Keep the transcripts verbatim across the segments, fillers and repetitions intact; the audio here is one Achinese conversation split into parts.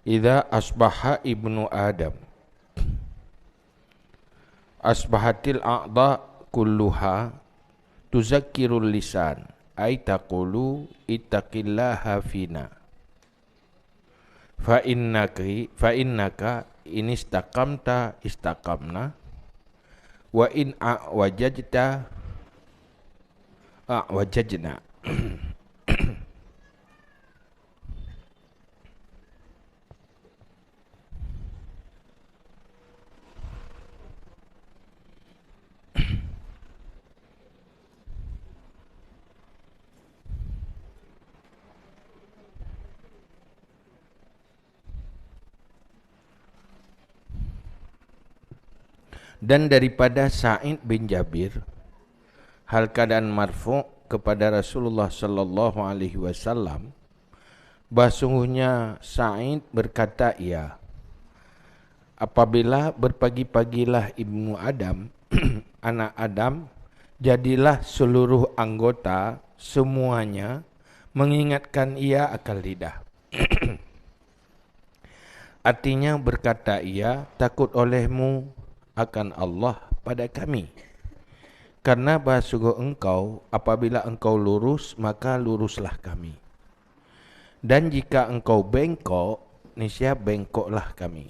Idza asbaha ibnu Adam, asbahatil a'dha kulluha tuzakkirul lisan, ay taqulu ittaqillaha fina. Fa innaki, fa innaka in istaqamta istaqamna, wa in a'wajajta a'wajajna. Dan daripada Sa'id bin Jabir, hal keadaan marfu' kepada Rasulullah sallallahu alaihi wasallam, bahsungguhnya Sa'id berkata, ia, apabila berpagi-pagilah ibnu Adam, anak Adam, jadilah seluruh anggota semuanya mengingatkan ia akan lidah. Artinya berkata ia, takut olehmu akan Allah pada kami. Karena bahsungguh engkau, apabila engkau lurus, maka luruslah kami. Dan jika engkau bengkok, niscaya bengkoklah kami.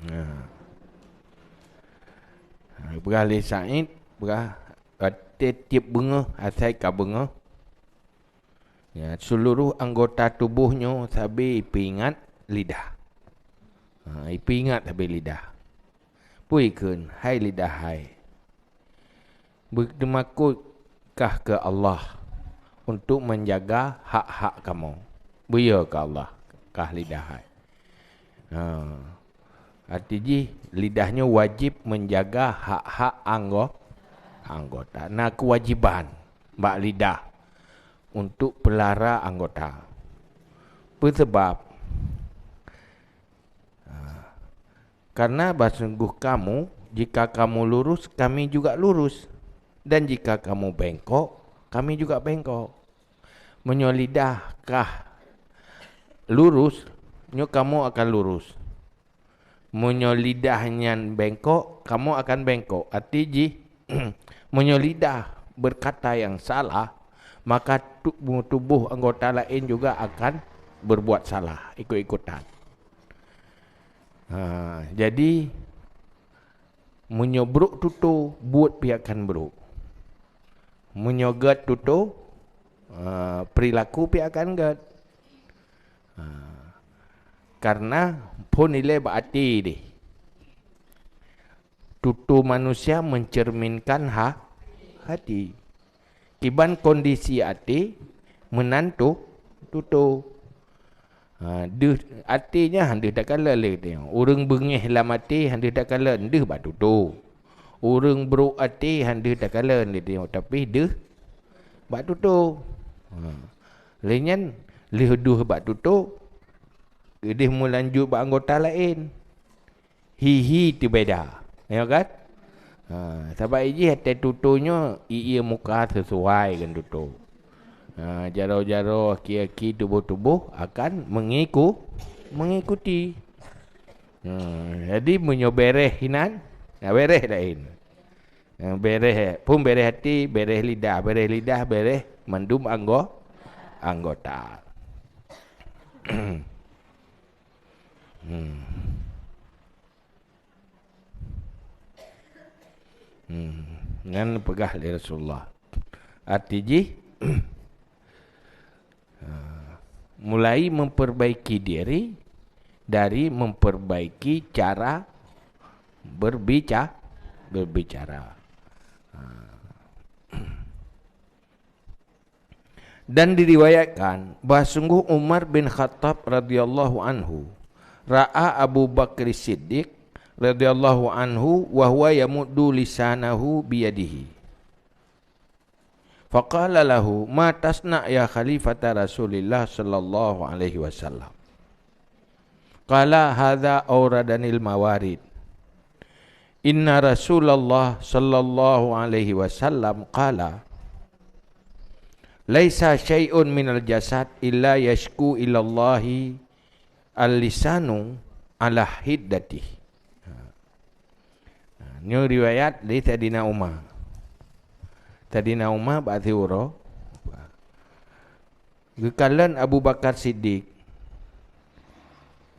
Nah. Peugah lé Said, peugah, watée tieb beungoh, asai ka beungoh, ya, seluruh anggota tuboh nyoe sabe ipeuingat lidah. Ha, ipeuingat sabe lidah. Peue ikheun, hai lidah hai. Beuteumakot kah keu Allah untuk menjaga hak-hak kamoe. Beuyo keu Allah kah lidah hai. Ha. Arti jih, lidah nyoe wajéb menjaga hak-hak anggo-, anggota. Na keuwajiban bak lidah untuk peulara anggota. Peue sabab? Ha. Karena bahsungguh kamu, jika kamu lurus, kami juga lurus. Dan jika kamu bengkok, kami juga bengkok. Meunyoe lidah kah lurus, nyoe kamoe akan lurus. Meunyoe lidah nyan bengkok, kamoe akan bengkok. Arti jih, meunyoe lidah berkata yang salah, maka tu-, tuboh anggota laén juga akan berbuat salah, ikut-ikutan. Ha, jadi, meunyoe brok tutoe, buet pih akan brok. Meunyoe gét tutoe, ha, perilaku pih akan gét. Ha, karena phon ilée bak até deh. Tutoe manusia mencerminkan ha-, hati. Kiban kondisi até meunan tu-, tutoe. Ha, deuh até nyan han deuh takalon lé teuh. Ureuëng beungéh lam até han deuh takalon, deuh bak tutoe. Ureuëng brok até han deuh takalon lé teuh, tapi deuh bak tutoe. Ha. Lé nyan lheueh deuh bak tutoe, keudeh meulanjut bak anggota laén. Hi-hi teubeda. Ya kan? Ha, sabab ijih até tutoe nyoe ie-ie muka sesuai ngon tutoe. Ha, jaroe-jaroe, aki-aki, tuboh-tuboh akan mengiku-, mengikuti. Ha, jadi meunyoe béréh inan, na béréh laén. Ha, béréh, phon béréh até, béréh lidah, béréh lidah, béréh mandum anggo-, anggota. Hmm. Hmm. Nyan peugah lé Rasulullah. Arti jih, mulai memperbaiki diri dari memperbaiki cara berbica-, berbicara. Dan diriwayatkan bahwa sungguh Umar bin Khattab radhiyallahu anhu ra'a Abu Bakr Siddiq radhiyallahu anhu wa huwa yamuddu lisanahu biyadihi. Faqala lahu, "Ma tasna' ya khalifata Rasulillah sallallahu alaihi wasallam?" Qala, "Hadza awradanil mawarid. Inna Rasulullah sallallahu alaihi wasallam qala, "Laisa syai'un minal jasad illa yashku ilallahi al-lisanu ala hiddatih." Ha. Ha, nyoe riwayat lé Saidina Umar. Saidina Umar bak siuroe geukalon Abu Bakar Siddiq.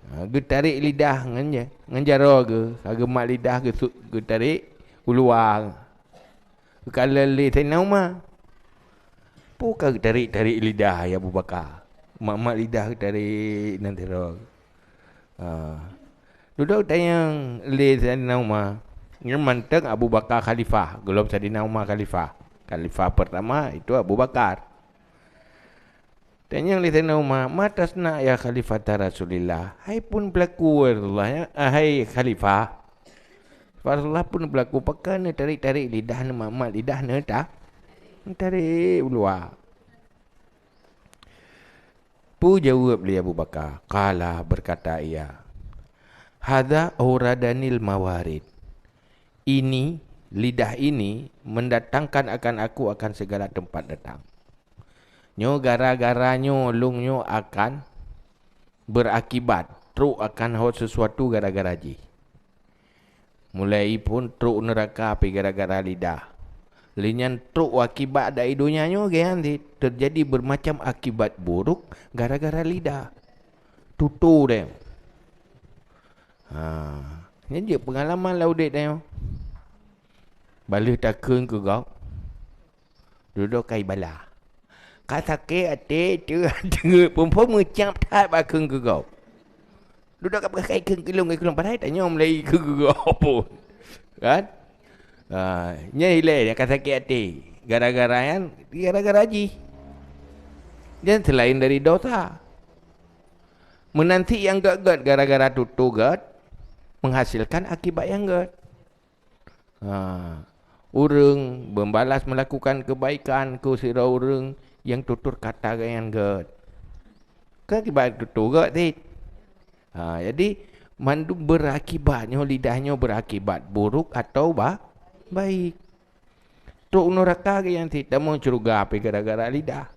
Ha, geutarek lidah ngon ja-, ngon jaroe geuh, ka geumat lidah geusu-, geutarek u luwa. Geukalon lé Saidina Umar. Peue ka geutarek-tarek lidah, ya Abu Bakar? Mat-mat lidah geutarek nan sidroe. Ha. Dudoe tanyong lé Saidina Umar, nyan mantong Abu Bakar khalifah, gohlom Saidina Umar khalifah. Khalifah pertama itu Abu Bakar. Tanyong lé Saidina Umar, "Ma tasna ya khalifata Rasulillah?" Hai pun peulaku Rasulullah, ya, ah, hai khalifah. Rasulullah pun peulaku, pakon neutarek-tarek lidah, neumat-mat lidah, neuta-, neutarek u luwa. Peue jaweueb lé Abu Bakar? Qala, berkata ia, "Hadza auradanil mawarid." Ini, lidah ini mendatangkan akan aku akan segala tempat datang. Nyoe gara-gara nyoe lôn nyoe akan berakibat, trok akan ho sesuatu gara-gara jih. Mulai phon trok neuraka pih gara-gara lidah. Lé nyan trok akibat dari donya nyoe geuhan cit, terjadi bermacam akibat buruk gara-gara lidah. Tutoe deh. Ha, nyan jeuet peungalaman lam udeb tanyoe. Baleh takheun keu gob. Dudoe kai bala. Ka sakét até, teuh, teuh, phon-phon meucab that bak kheun keu gob. Dudoe ka peukai kheun keu lôn, keu lôn, padahai tanyoe mulai kheun keu gob phon. Kan? Ha, nyan ilée nyan ka sakét até. Gara-gara nyan, gara-gara jih. Dan selain dari dosa. Meunan cit nyang gét-gét gara-gara tutoe gét, menghasilkan akibat nyang gét. Ha, ureuëng membalas melakukan kebaikan keu sidroe ureuëng nyang tutur kata nyang gét. Kan akibat tutoe gét cit. Ha, jadi mandum berakibat, nyoe lidah nyoe berakibat buruk atau ba-, baik. Trok neuraka geuh nyan cit, tamong syeuruga pih gara-gara lidah.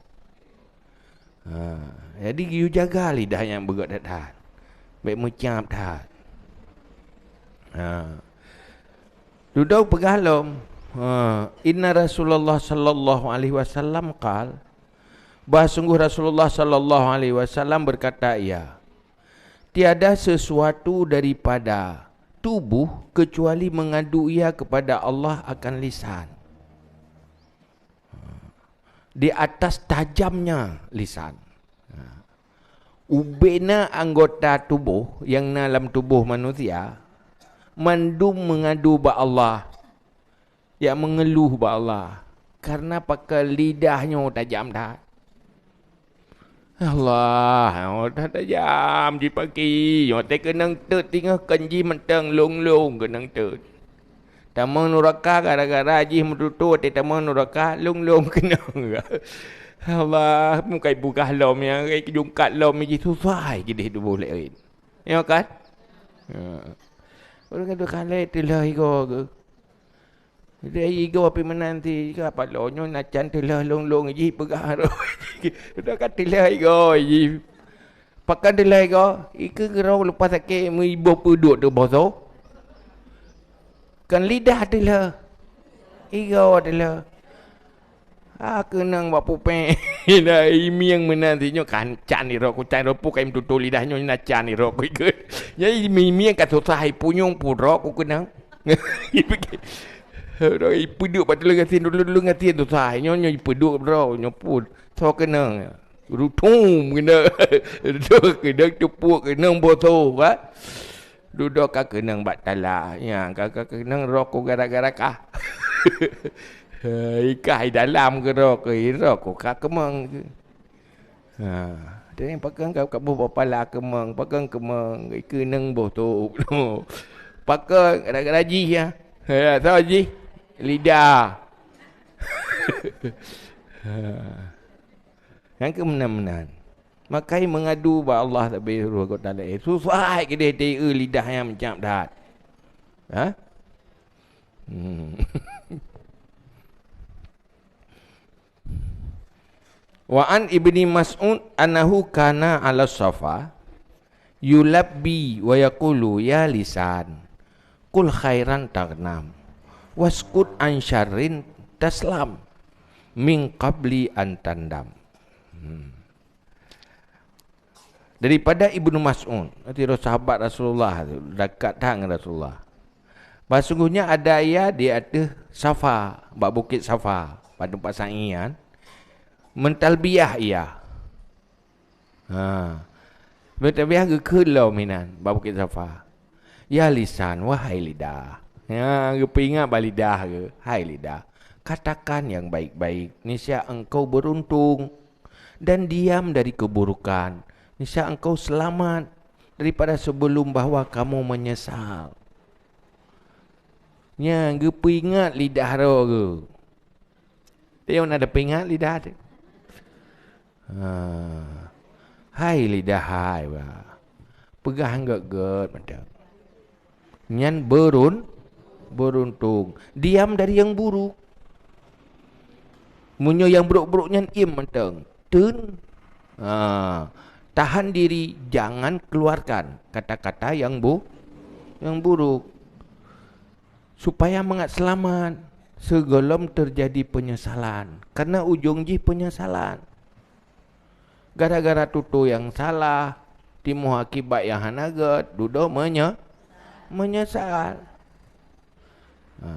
Ha, jadi geuyue jaga lidah nyang beugét that-that. Bék meucab that. Ha. Dudoe peugah lom, ha, inna Rasulullah sallallahu alaihi wasallam qal, bah sungguh Rasulullah sallallahu alaihi wasallam berkata ia, "Tiada sesuatu daripada tubuh kecuali mengadu ia kepada Allah akan lisan." Di atas tajamnya lisan. Ubena anggota tuboh nyang na lam tuboh manusia, mandum meungadu bak Allah, jak meungeuluh bak Allah, kareuna pakon lidah nyoe tajam that. Allah, nyoe that tajam jipaki, nyoe teukeunong teut teungoh kon jih mantong lôn-lôn keunong teut. Tamong nuraka gara-gara jih meututoe teutamong nuraka lôn-lôn keunong. Allah, mukai bugah lom nyang, kai keujungkat lom jih susah jideh tuboh laén. Nyoe kan? Ha. Ureuëng ka dua kali teulah igoe geuh. Jadi igoe pih meunan ti ka paloe nyoe na can teulah lôn-lôn jih peugah roh. Udah ka teulah igoe jih. Pakon teulah igoe, ikeue keudroe leupah sakét meuiboh peuduek teuh boh tho. Kan lidah teulah. Igoe teulah. Ah, keunong bak pupéng. Dah imieng meunan si nyoe kan can irok ku can irok pu kai meututoe lidah nyoe na can irok ku ikot. Jadi imieng ka susah ipunyong pudrok ku keunong. Ipeuduek bak tuleueng gasien, tuleueng gasien susah. Nyoe nyoe ipeuduek droe nyoe pun. Tho keunong. Rutum keunong. Rutum keunong tupuk keunong boso kan. Dudoe ka keunong bak tala. Nya ka, ka keunong roh ku gara-gara kah. Ikah i dalam keudroe ku, i roh ku ka keumong. Ha, teurimong pakon ka, ka boh bak pala keumong, pakon keumong, ikeunong boh tôp. Pakon gara-gara jih ya. Ya, soe jih? Lidah. Ha. Nyang keu meunan-meunan. Makai meungadu bak Allah Subhanahu wa Taala. Eh, susah keudeh teu lidah nyang meucab that. Ha? Hmm. Wa an Ibni Mas'ud annahu kana 'ala Safa yulabbi wa yaqulu, "Ya lisan, qul khairan taghnam, waskut an syarrin taslam, min qabli an tandam." Hmm. Daripada Ibnu Mas'ud, arti sahabat Rasulullah, dekat that ngon Rasulullah. Bahwa sungguhnya ada ia di ateueh Safa, bak bukét Safa, bak teumpat sa'i nyan, mentalbiah ia. Ha. Mentalbiah geukheun lom inan bak bukét Safa. Ya lisan, wahai lidah. Ya, geupeuingat bak lidah geuh, hai lidah. Katakan yang baik-baik, niscaya engkau beruntung. Dan diam dari keburukan, niscaya engkau selamat daripada sebelum bahwa kamu menyesal. Nyan geupeuingat lidah droe geuh. Teuh na tapeuingat lidah teuh. Ha. Hai lidah hai, bah. Peugah nyang gét-gét mantong. Nyan berun-, beruntung. Diam dari yang buruk. Meunyoe nyang brok-brok nyan iem mantong. Teun. Ha. Tahan diri, jangan keluarkan kata-kata yang bu-, yang buruk. Supaya mangat seulamat, sigohlom teujadi peunyesalan. Karena ujong jih peunyesalan. Gara-gara tutoe nyang salah, timoh akibat nyang hana gét, dudoe meunye-, meunyeusal. Ha.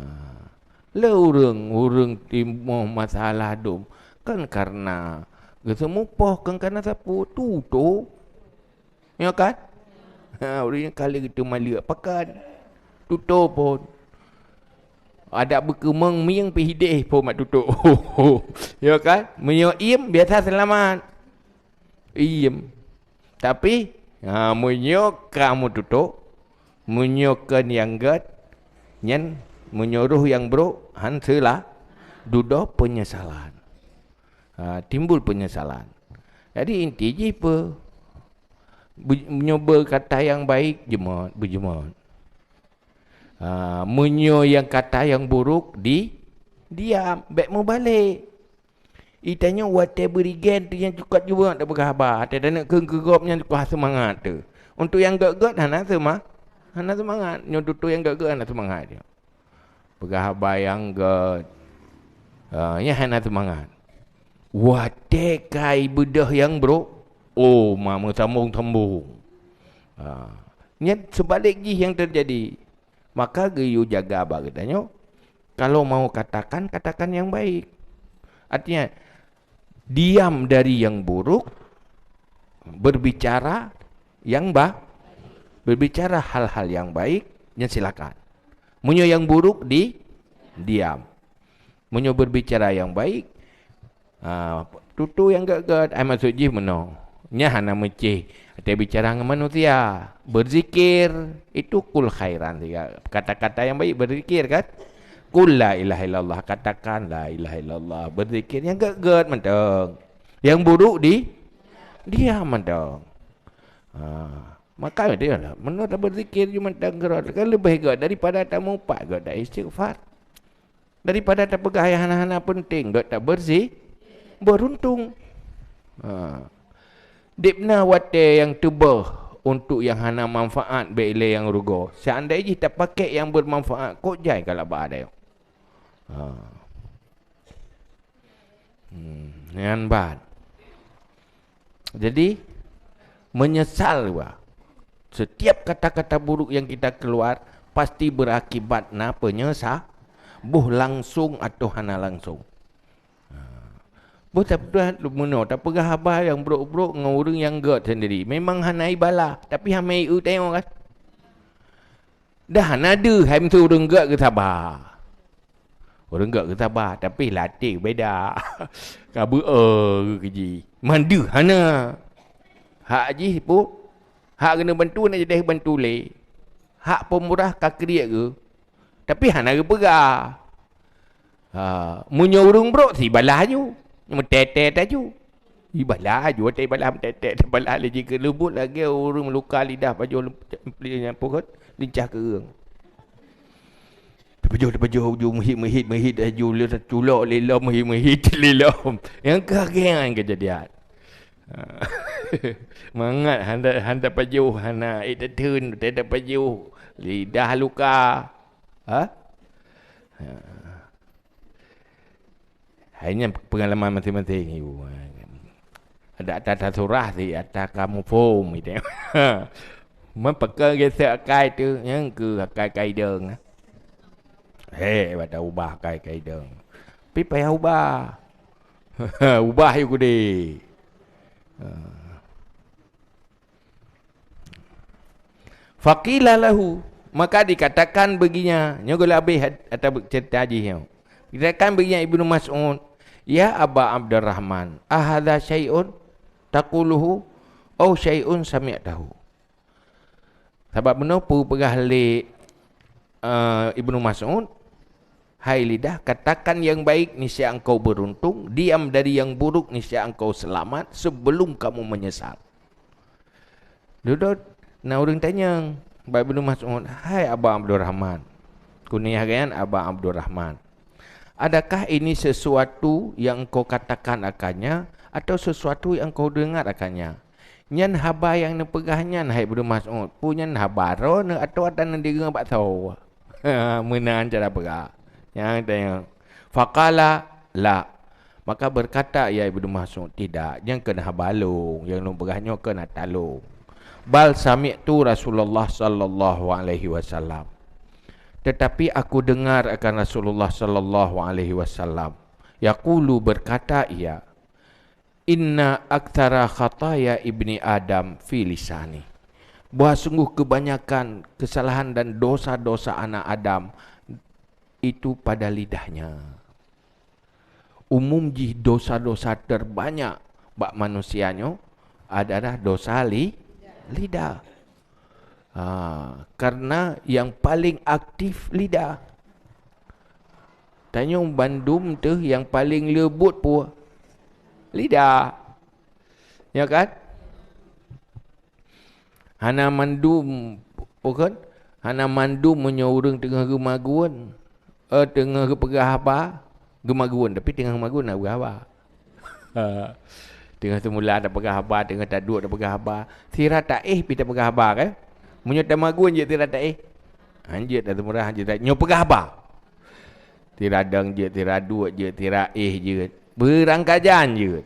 Le ureuëng, ureuëng timoh masalah dum, kon kareuna geuseumeupôh, kon kareuna sapeue, tutoe. Nyo kan? Ha, ureuëng nyang ka lheueh geuteumaleuk pakon. Tutoe phon. Adak beukeumong mieng pih ideh phon mak tutoe. Nyo kan? Meunyoe iem, biasa seulamat. Iem. Tapi, ha, meunyoe ka meututoe, meunyoe kon nyang gét, nyan meunyoe roh nyang brok, han seula-, dudoe peunyesalan. Ha, timbul peunyesalan. Jadi inti jih peue? Be-, meunyoe beukata nyang baik, jeumot, beujeuemot. Ha, meunyoe nyang kata nyang buruk, di-, diam, bék meubalek. Itanyoe watée beurigen teuh nyang cukat jeuet tapeugah haba, watée taneuk kheun keu gob nyan cukat seumangat teuh. Untuk nyang gét-gét hana seuma-, hana seumangat. Nyoe tutoe nyang gét-gét hana seumangat. Peugah haba nyang gét, ha, nyan hana seumangat. Watée ka ibeudôh nyang brok, oh, ma meusambong-sambong. Ha, nyan seubalek jih nyang teujadi. Maka geuyue jaga bak geutanyoe, kalau mau katakan, katakan yang baik. Artinya, diam dari yang buruk, berbicara yang ba-, berbicara hal-hal yang baik, nyan silakan. Meunyoe nyang buruk, di-, diam. Meunyoe berbicara yang baik, ha, tutoe nyang gét-gét, ai maksud jih meunoe. Nyan hana meucéh, watée bicara ngon manusia. Berzikir, itu qul khairan siga. Kata-kata yang baik, berzikir kan? Qul la ilaha illallah, katakan la ilaha illallah. Berzikir nyang gét-gét mantong. Nyang buruk di-, diam mantong. Ha, maka dia lah, meunurot berzikir cuma tanggeurot, kan leubeh gét daripada tamupat gét dak istighfar. Daripada tapeugah nyang hana-hana peunteng, gét tabeurzi-, beuruntung. Ha. Debna watée nyang teubôh untuk nyang hana manfaat bék ilée nyang rugoe. Seandai jih tapakék nyang beurmanfaat, kok jai ka laba dayong. Ha. Hmm, nyan ban. Jadi, meunyeusal wa. Setiap kata-kata buruk yang kita keluar, pasti berakibat na peunyeusal, boh langsung atau hana langsung. Ha. Boh tapeugah meunoe, tapeugah haba nyang brok-brok ngon ureuëng nyang gét sendiri. Memang hana ibalah, tapi hana ieu tengok kan. Dah hana deuh hai meusu ureuëng gét geusaba. Ureuëng gét geusaba, tapi latih beda. Ka beu-e geuh keu jih. Mandeuh hana. Hak jih pu-, hak keuneuk bantu na jideh bantu lé. Hak peumurah ka kriek geuh. Tapi hana geupeugah. Ha, meunyoe ureuëng brok, sibalah aju. Meutét-tét aju. Ibalah aju, watée ibalah meutét-tét, ibalah lé jih keu leubuet lagée ureuëng meuruka lidah pajoh lem-, nyang peuhot lincah keureung. Pajoh, pajoh, ju meuhit, meuhit, meuhit, ju le culok lé lom, meuhit, meuhit lé lom. Nyang keu akhé nyan keujadian. Mangat hana, hana pajoh, hana ék tatheun, teuh tapajoh, lidah luka. Ha? Ha. Hai nyan peungalaman maséng-maséng yue. Ada ata tasurah si ata kamu phom gitu. Meupeukeue gesek akai tu, nyang keu akai kaidong. He, bak ubah akai kaidong. Pi payah ubah. Ubah yue kudeh. Ha. Faqila lahu, maka dikatakan baginya, nyoe gohlom habéh at-, ata cerita jih nyoe. Dikatakan baginya Ibnu Mas'ud, "Ya Aba Abdurrahman, ahadza syai'un taquluhu au syai'un sami'tahu?" Sabab bunoe peue peugah lé, eh, Ibnu Mas'ud, "Hai lidah, katakan yang baik, niscaya engkau beruntung, diam dari yang buruk, niscaya engkau selamat, sebelum kamu menyesal." Dudoe na ureuëng tanyong bak Ibnu Mas'ud, "Hai Aba Abdurrahman," kunyah geuh nyan Aba Abdurrahman, "adakah ini sesuatu yang engkau katakan akannya atau sesuatu yang engkau dengar akannya?" Nyan haba nyang neupeugah nyan, hai Ibnu Mas'ud, peue nyan haba droeneuh atawa ata neudeungoe bak soe? Meunan cara peugah. Nyang tanyong. Faqala, "La." Maka berkata ia Ibnu Mas'ud, "Tidak, nyan kon haba lôn, nyang lôn peugah nyoe kon ata lôn. Bal sami'tu Rasulullah sallallahu alaihi wasallam. Tetapi aku dengar akan Rasulullah sallallahu alaihi wasallam. Yaqulu, berkata ia, 'Inna aktsara khataya ibni Adam fi lisani.'" Bahwa sungguh kebanyakan kesalahan dan dosa-dosa anak Adam itu pada lidahnya. Umum jih dosa-dosa terbanyak bak manusia nyoe adalah dosa li-, lidah. Ha, karena yang paling aktif lidah. Tanyoe bandum teuh yang paling leubuet peue? Lidah. Ya kan? Hana mandum, bukan? Hana mandum meunyoe ureuëng teungoh geumagun, eh, teungoh geupeugah haba, geumagun, tapi teungoh geumagun hana peugah haba. Teungoh seumula tapeugah haba, teungoh taduek tapeugah haba. Sira taéh pih tapeugah haba, kan? Meunyoe tamagun jeuet sira taéh. Hanjeuet taseumura, hanjeuet ta-, nyoe peugah haba. Sira dong jeuet, sira duek jeuet, sira éh jeuet. Beurangkajan jeuet.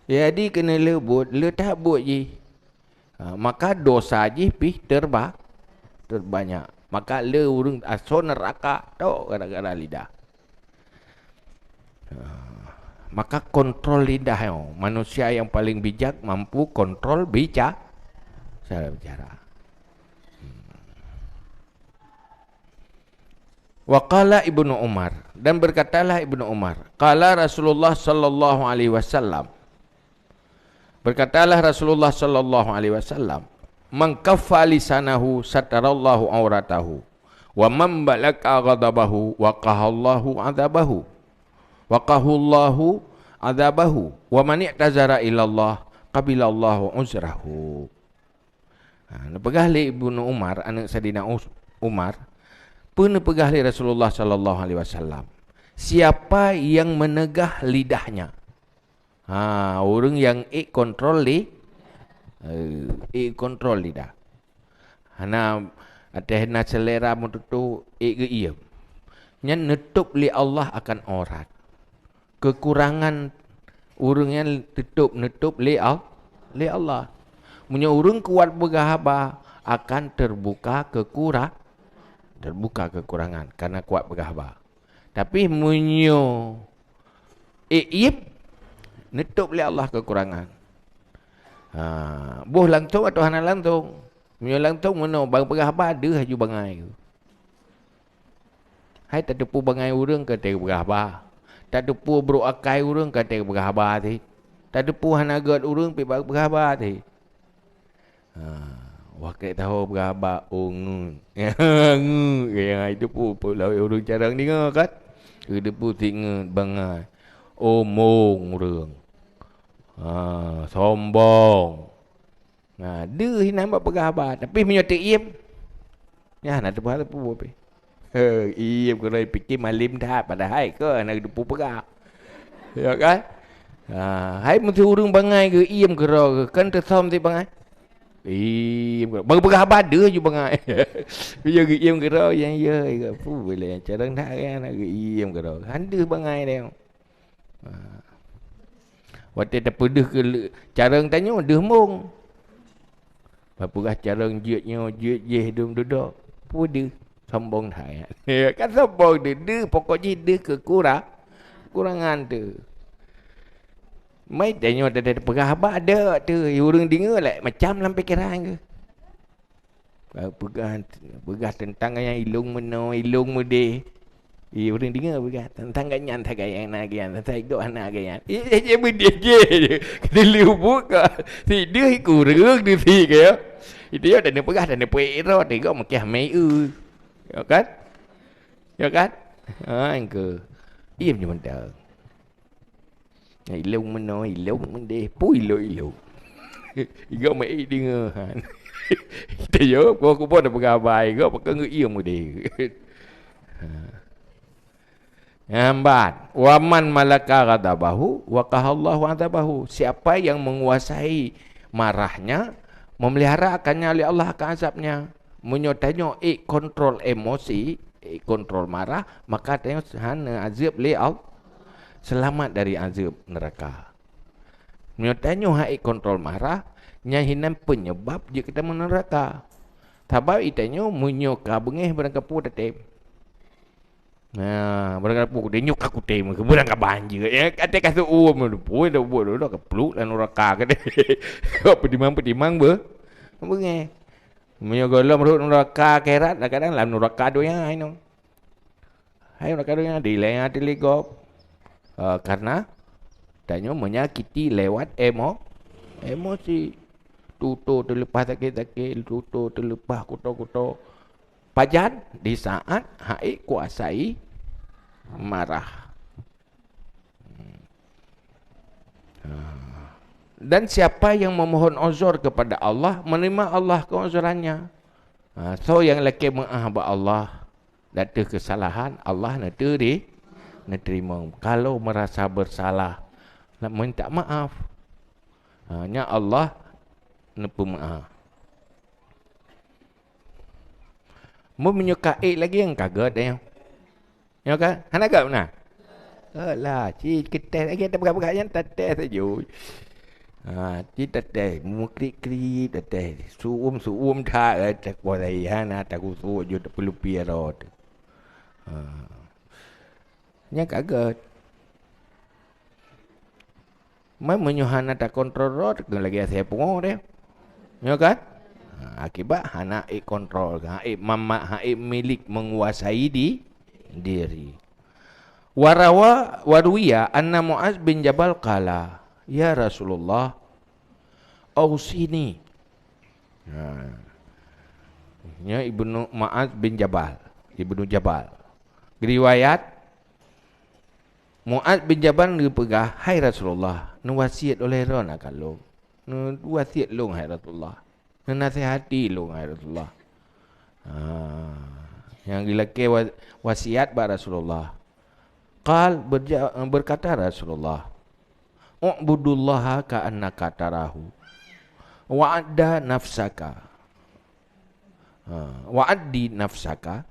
Jadi keuneuk leubuet, le that buet jih. Ha, maka dosa jih pih terba-, terbanyak. Maka le ureuëng asoe neuraka tok gara-gara lidah. Ha, maka kontrol lidah nyoe. Manusia yang paling bijak mampu kontrol bica-, cara bicara. Hmm. Wa qala Ibnu Umar, dan berkatalah Ibnu Umar, qala Rasulullah sallallahu alaihi wasallam, berkatalah Rasulullah sallallahu alaihi wasallam, "Man kaffa lisanahu satarallahu auratahu, wa man balaka ghadabahu waqahallahu adzabahu, waqahullahu adzabahu, wa man i'tazara ilallah qabilallahu uzrahu." Ha, neupeugah lé Ibnu Umar, aneuk Saidina Us-, Umar, peue neupeugah lé Rasulullah sallallahu alaihi wasallam, "Siapa yang menegah lidahnya?" Ha, ureuëng nyang ék kontrol li-, eh, ék kontrol lidah. Hana, até na selera meututoe ék geuiem. Nyan neutôb lé Allah akan aurat. Keukurangan ureuëng nyan teutôb neutôb lé Al-, lé Allah. Meunyoe ureuëng kuat peugah haba, akan teubuka keukura-, teubuka keukurangan karena kuat peugah haba. Tapi meunyoe ék ieb, neutôb lé Allah keukurangan. Ha, boh langsông atawa hana langsông. Meunyoe langsông meunoe, ban peugah haba deuh laju bangai. Hai tateupeue bangai ureuëng ka teupeugah haba. Tateupeue brok akai ureuëng ka teupeugah haba cit. Tateupeue hana gét ureuëng pih peugah haba cit. Ha, wah keu tahu peugah haba, oh ngeut. Ngeut, ya, itu pun, pun lawét ureuëng carông deungoe kan. Itu pun si ngeut bangai. Omong ureuëng. Ha, sombong. Nah, deuh inan bak peugah haba, tapi meunyoe teuiem, nyan na teupeue-teupeue pih. He, iem keudroe, pike malem that, padahai kon hana geuteupeue peugah. Ya kan? Ha, hai meuseu ureueng bangai geuiem keudroe, kan teusom sit bangai. Iem keudroe. Bang peugah haba deuh ju bangai. Yo geuiem keudroe, nyang yo, yo, pu, boleh carông that kan, geuiem keudroe. Han deuh bangai deh. Ha. Watèe tapeudeuh keu le-, carông tanyoe deuh mbông. Bapeugah carông jeuet nyoe, jeuet jéh dum dudoe. Peue deuh? Sombong that. Kan sombong deuh, deuh pokok jih deuh keukura-, kekurangan teuh. Mai tanyoe teuh peugah haba deuh teuh, ureueng deungö lé macam lam pikeran geuh. Peugah, peugah teuntang nyang ilông meunoe, ilông meudeh. Ih, ureueng deungö peugah teuntang gobnyan sagai nyang na gobnyan, teuntang gob hana gobnyan. Ih, jih, jih meudeh jih. Keudeh leubuet ka. Sit deuh kureueng di sit ka, ya. Itu ya, dan peugah, dan peuet ira, teuga meukiah mei eu. Ya kan? Ya kan? Ha, engke. Iem je mantong. Ilông meunoe, ilông meudeh, peue ilông-ilông. Igob meuék deungoe han. Teuyo, kuboh-kuboh tapeugah haba, igob pakon geuiem udeh. Ha. Nyang ban, "Wa man malaka ghadabahu, waqahallahu adzabahu." Siapa yang menguasai marahnya, memelihara akannya oleh Allah akan azabnya. Meunyoe tanyoe ék kontrol emosi, ék kontrol marah, maka tanyoe hana azab lé Allah. Selamat dari azab neraka. Meunyoe tanyoe hana ék kontrol marah, nyan hinan penyebab jeuet keu tamong neraka. Sabab i tanyoe meunyoe ka beungéh barang kapeue tatem. Nah, barang kapeue kutem, nyoe ka kutem, barang ka banjir. Ya, até ka seuuem, pui dah buet dah ka pluek lam neraka ka deh. Kok peutimang-peutimang be-, beungéh. Meunyoe gohlom rhot nuraka akhirat, kadang-kadang lam nuraka donya inoe. Hai nuraka donya, dilèe até lé gob. Eh, karena tanyoe menyakiti lewat emo-, emosi. Tutoe teuleupah sakét-sakét, tutoe teuleupah kuto-kuto. Pajan? Di saat hana ék kuasai marah. Ha. Dan siapa yang memohon uzur kepada Allah, menerima Allah keuzurannya. Ha, soe nyang lakèe meu'ah bak Allah, ateueh keusalahan, Allah neuturi-, neuteurimong. Kalau merasa bersalah, nak minta maaf. Ha, nyan Allah neupeumeu'ah. Meunyoe ka ék lagèe nyang ka gèt, eh. Nyoe kan? Hana gèt meunan? Alah, ci keuteh lagèe tapeugah-peugah nyan, tates saja. Ha, ci tates, meukrik-krik tates. Seuuem-seuuem that, eh, takuasai hana, takusok ju, tapeulupi rot. Ha. Nyan ka gèt. Man meunyoe hana takontrol rot, lagèe asèe pungo deh. Nyoe kan? Ha, akibat hana ék kontrol, hana ék mama-, hana ék milik, menguasai di-, diri. Warawa, waruwiya anna Muaz bin Jabal qala, "Ya Rasulullah, ausini." Ha. Nyoe Ibnu Muaz bin Jabal, Ibnu Jabal. Riwayat, Muaz bin Jabal geupeugah, "Hai Rasulullah, neuwasiet oleh droe akan lôn. Neuwasiet lôn, hai Rasulullah. Neunasihati lôn, hai Rasulullah." Ha, nyang geulakèe wa-, wasiat bak Rasulullah. Qal, berja-, berkata Rasulullah, "U'budullaha ka'annaka tarahu. Wa'adda nafsaka." Ha, "Wa'addi nafsaka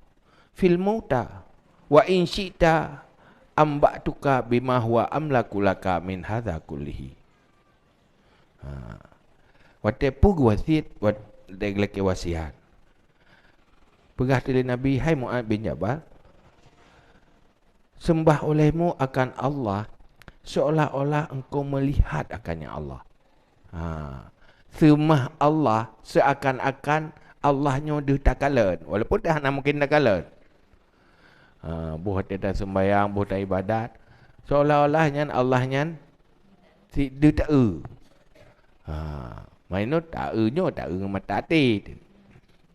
fil mauta, wa in syi'ta amba'tuka bima huwa amlaku laka min hadza kullihi." Ha. Watèe peue geuwasiet, wat-, watèe geulakèe wasiat. Peugah lé Nabi, "Hai Muaz bin Jabal, sembah olehmu akan Allah seolah-olah engkau melihat akannya Allah." Ha. Seumah Allah seakan-akan Allah nyoe deuh takalon, walaupun hana mungken takalon. Ha, boh ta-, taseumbayang, boh taibadat, seolah-olah nyan Allah nyan si deuh taeu. Ha, meunyoe taeu nyoe, taeu ngon mata até.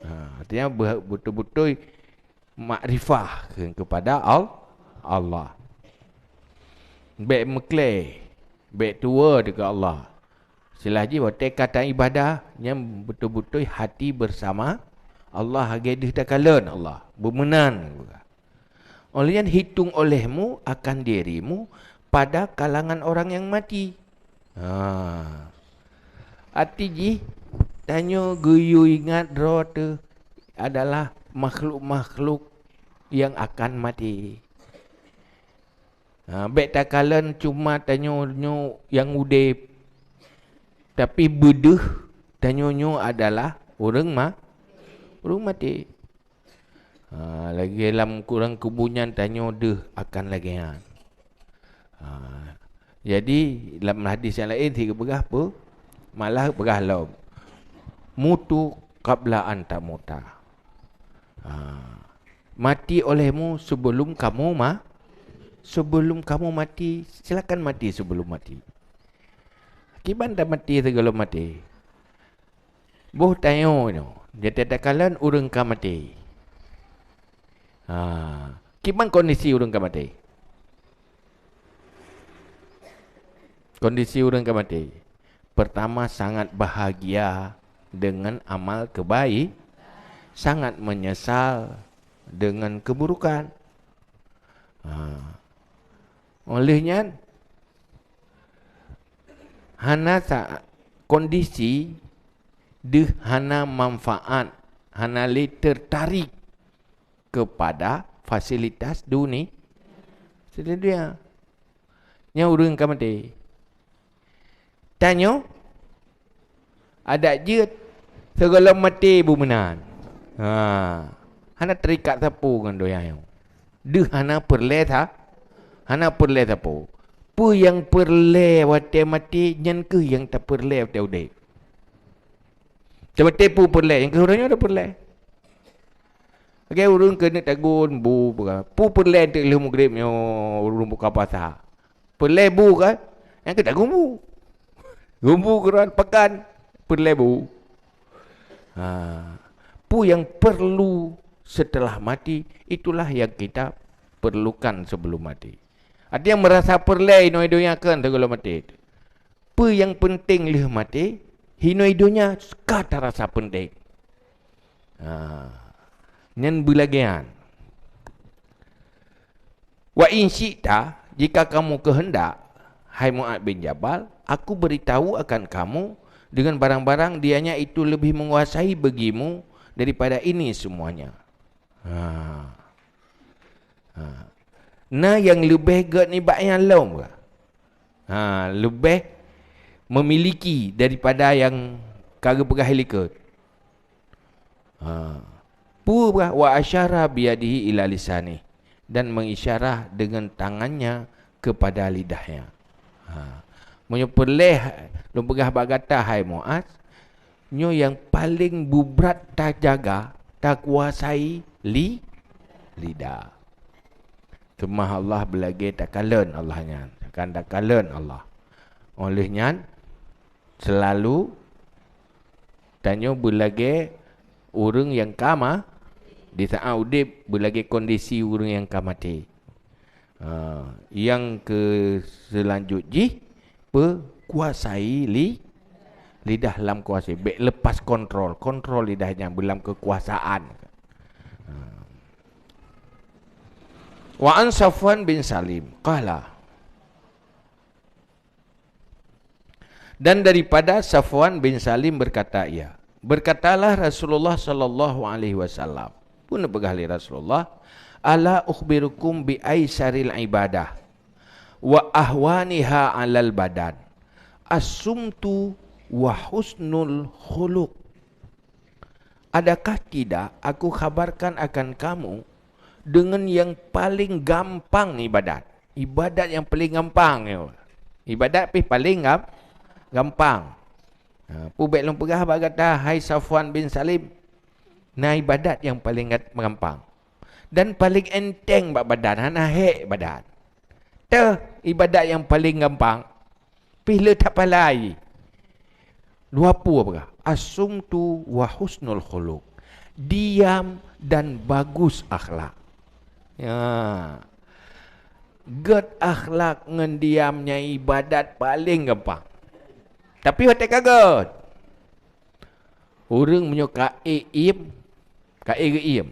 Ha, artinya beu-, beutôi-beutôi makrifah ke-, kepada Al-, Allah. Bèk meuklé, bèk tuwoe keu Allah. Istilah jih watèe ka taibadah, nyan beutôi-beutôi hati bersama Allah lagée deuh takalon Allah, beumeunan. Óh lheueh nyan, hitung olehmu akan dirimu pada kalangan orang nyang mati. Ha. Arti jih, tanyoe geuyue ingat droe teuh adalah makhluk-makhluk nyang akan maté. Ha, bék takalon cuma tanyoe nyoe nyang udeb, tapi beudeuh tanyoe nyoe adalah ureuëng ma-, ureuëng maté. Ha, lagée lam kurang kubu nyan tanyoe deuh akan lagée nyan. Ha, jadi lam hadis nyang laén sigeubeugaih peue? Malah peugah lom, "Mutu qabla an tamuta." Ha, mati olehmu sebelum kamu ma-, sebelum kamu mati, silakan mati sebelum mati. Kiban tamati sigohlom maté. Boh tanyoe nyoe, jeuet takalon ureuëng ka maté. Ha, kiban kondisi ureuëng ka maté? Kondisi ureuëng ka maté. Pertama, sangat bahagia dengan amal kebaik, sangat menyesal dengan keburukan. Ha. Oleh nyan, hana sa-, kondisi deuh hana manfaat, hana lé tertarik kepada fasilitas duni-, fasilitas dunia. Nyan ureuëng ka maté. Tanyoe, adak jeuet sigohlom maté beu meunan. Ha, hana terikat sapeue ngon donya nyoe. Deuh hana peureulée sa-, hana peureulée sapeue. Peue nyang peureulée watée maté, nyan kheueh nyang tapeureulée watée udeb. Watée peue peureulée, nyang kheueh uroe nyoe tapeureulée. Lagée ureuëng keuneuk tagun bu, peue peureulée teuk lheueh meugreb nyoe ureuëng buka puasa. Peureulée bu kan? Nyang kheueh tagun bu. Gun bu keuran pakan, peureulée bu. Ha. Peue nyang perlu setelah mati, itulah yang kita perlukan sebelum mati. Artinya merasa peureulée inoe donya kheun sigohlom maté. Peue nyang peunteng lheueh maté, inoe donya ka tarasa peunteng. Ha. Nyan beulagée nyan. "Wa in syi'ta, jika kamu kehendak, hai Mu'adz bin Jabal, aku beritahu akan kamu dengan barang-barang dianya itu lebih menguasai bagimu daripada ini semuanya." Ha. Ha. Na nyang leubeh gét nibak nyan lom kah? Ha, leubeh memiliki daripada nyang ka geupeugah likot. Ha. Peue bah, "Wa asyara biyadihi ila lisanih," dan mengisyarah dengan tangannya kepada lidahnya. Ha. Meunyoe peureulée lôn peugah bak gata, hai Muaz, nyoe nyang paleng bubrat tajaga, takuasai li-, lidah. Teuma Allah beulagée takalon Allah nyan, akan takalon Allah. Óh lheueh nyan, seulalu tanyoe beulagée ureuëng nyang ka ma-, di saát udeb beulagée kondisi ureuëng nyang ka maté. Ha, nyang keu seulanjut jih, peukuasai li-, lidah lam kuasai. Bék lepas kontrol, kontrol lidah nyan beulam keukuasaan. Ha. Wa an Safwan bin Salim, qala, Dan daripada Safwan bin Salim berkata ia, berkatalah Rasulullah sallallahu alaihi wasallam, peue neupeugah lé Rasulullah, "Ala ukhbirukum bi aisaril ibadah wa ahwaniha alal badan, as-sumtu wa husnul khuluq." Adakah tidak aku khabarkan akan kamu dengan yang paling gampang ibadat? Ibadat yang paling gampang nyoe. Ibadat pih paling gam-, gampang. Ha, peue bék lôn peugah bak gata, hai Safwan bin Salim, na ibadat nyang paling gat-, gampang dan paling enteng bak badan, hana hék badan. Teuh ibadat nyang paling gampang, pih le that palai. Dua peue peugah, as-sumtu wa husnul khuluq. Diam dan bagus akhlak. Ya. Gét akhlak ngon diam nyan ibadat paleng gampang. Tapi watée ka gét, ureuëng meunyoe ka ék iem, Ka ék geuiem.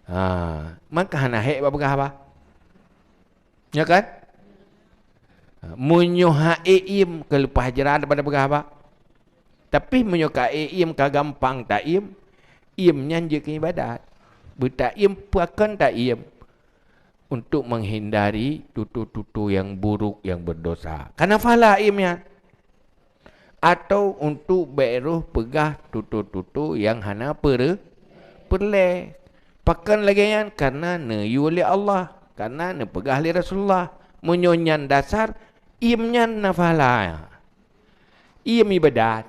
Ha, maka hana hék bak peugah haba. Nyo kan? Ha, meunyoe ha'ék iem, keuleupah jrat daripada peugah haba. Tapi meunyoe ka ék iem, ka gampang taiem, iem nyan jeuet keu ibadat. Beutaiem, pakon taiem? Untuk menghindari tutur-tutur yang buruk, yang berdosa. Kana pahala iem nyan. Atau untuk bék roh peugah tutur-tutur nyang hana peure-, peureulée. Pakon lagée nyan? Karena neuyue lé Allah, karena neupeugah lé Rasulullah. Meunyoe nyan dasar, iem nyan na pahala. Iem ibadat.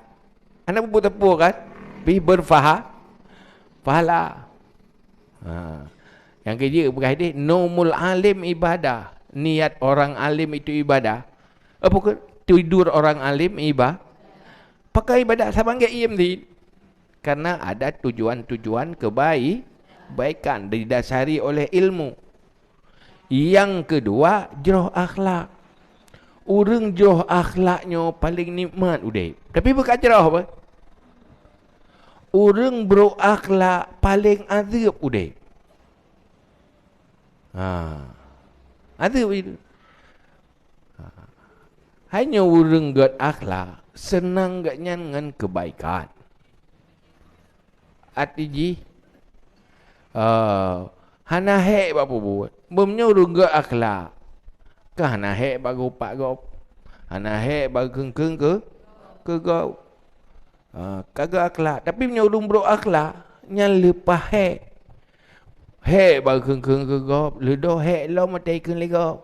Hana peubuet sapeue kan? Pih berpaha-, pahala. Ha. Nyang keujeuet peugah ideh, naumul alim ibadah. Niat orang alim itu ibadah. Apa ke? Tidur orang alim iba-, pakon ibadat saban geuiem di. Karena ada tujuan-tujuan kebai-, kebaikan didasari oleh ilmu. Nyang keudua, jroh akhlak. Ureuëng jroh akhlak nyoe paleng nikmat udeb. Tapi beuka jroh apa? Ureuëng brok akhlak paleng azeueb udeb. Ha. Azeueb itu. Ha. Hai nyoe ureuëng gét akhlak, seunang gét nyan ngon keubaikan. Até jih, eh, hana hék bak peubuet. Meunyoe ureuëng gét akhlak, ka hana hék bak geupak gob, hana hék bak kheun-kheun keu, keu gob. Ha, ka gét akhlak. Tapi meunyoe ureuëng brok akhlak, nyan leupah hék. Hék bak kheun-kheun keu gob, leudoh hék lom watée kheun lé gob.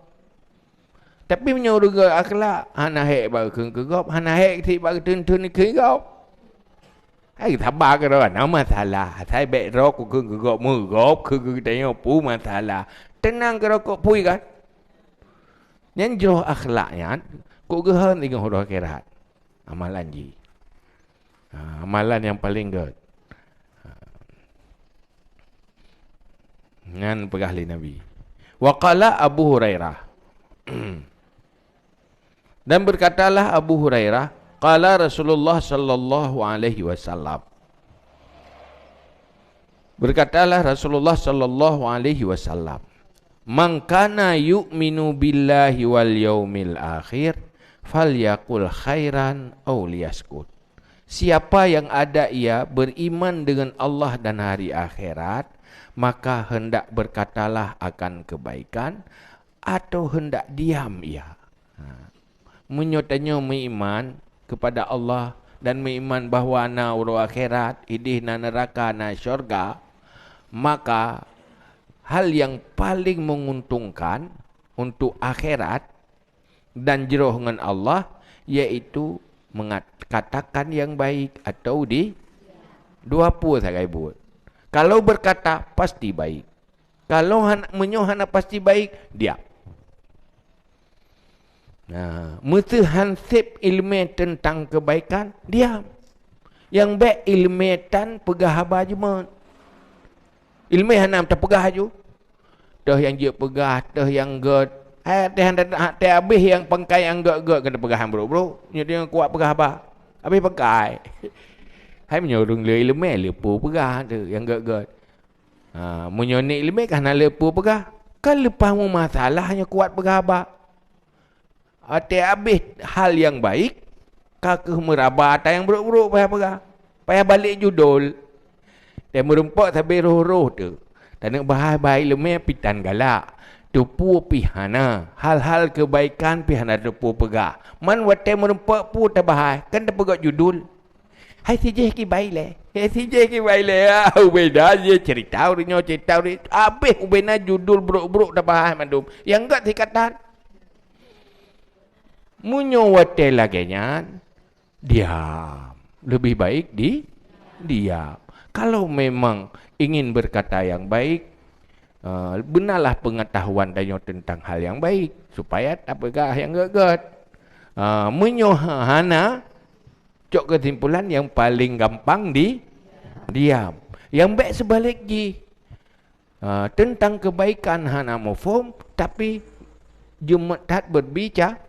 Tapi meunyoe ureuëng gét akhlak, hana hék bak kheun keu gob, hana hék sit bak kheun-kheun keu gob. Hai saba keudroe, hana masalah. Asai bék droe keu kheun keu gob, meugob keu geutanyoe peue masalah. Teunang keudroe kok pui kan? Nyan jroh akhlak nyan, kok geuhon singoh uroe akhirat. Amalan jih. Ha, amalan nyang paleng gét. Ha. Nyan peugah lé Nabi. Wa qala Abu Hurairah. Dan berkatalah Abu Hurairah, qala Rasulullah sallallahu alaihi wasallam. Berkatalah Rasulullah sallallahu alaihi wasallam, "Man kana yu'minu billahi wal yaumil akhir, falyaqul khairan aw liyaskut." Siapa yang ada ia beriman dengan Allah dan hari akhirat, maka hendak berkatalah akan kebaikan atau hendak diam ia. Ha. Meunyoe tanyoe meuiman kepada Allah dan meuiman bahwa na uroe akhirat, ideh na neuraka, na syurga, maka hal yang paling menguntungkan untuk akhirat dan jroh ngon Allah, yaitu mengat-, katakan yang baik atau di dua pue sagai buet. Kalau berkata, pasti baik. Kalau han-, meunyoe hana pasti baik, diam. Nah, meuseuh han seb iéleumé teuntang keubaikan, diam. Nyang bék iéleumé tan peugah haba jeuet. Iéleumé hana tapeugah aju. Toh nyang jeuet peugah, toh nyang gét. Hai, teuh han, teuh habéh nyang pangkai nyang gét-gét keuneuk peugah nyang brok-brok. Nyoe nyang kuat peugah haba. Habéh pangkai. Hai meunyoe ureuëng le iéleumé, le peue peugah teuh nyang gét-gét. Ha, meunyoe nek iéleumé ka hana le peue peugah, ka leupah meumasalah nyoe kuat peugah haba. Watée habéh hal nyang baik, ka kheueh meuraba ata nyang brok-brok payah peugah. Payah balek judul. Teuh meurumpok sabe roh-roh teuh. Taneuk bahai-bahai iéleumé pih tan galak. Teupeue pih hana. Hal-hal keubaikan pih hana teupeue peugah. Man watée meurumpok peue tabahai, kan tapeugét judul. Hai sijih kibai lé. Hai sijih kibai lé. Ah, ubena je cerita ureuëng nyoe, cerita ureuëng. Habéh ubena judul brok-brok tabahai mandum. Nyang gét sikatan. Meunyoe watée lagée nyan, diam. Lebih baik di, diam. Kalau memang ingin berkata yang baik, eh, benalah pengetahuan tanyoe tentang hal yang baik, supaya tapeugah nyang gét-gét. Eh, meunyoe ha-, hana, cok keusimpulan nyang paleng gampang di, diam. Nyang bék seubalek jih. Ha, teuntang keubaikan hana muphom, tapi jeuet that berbicara,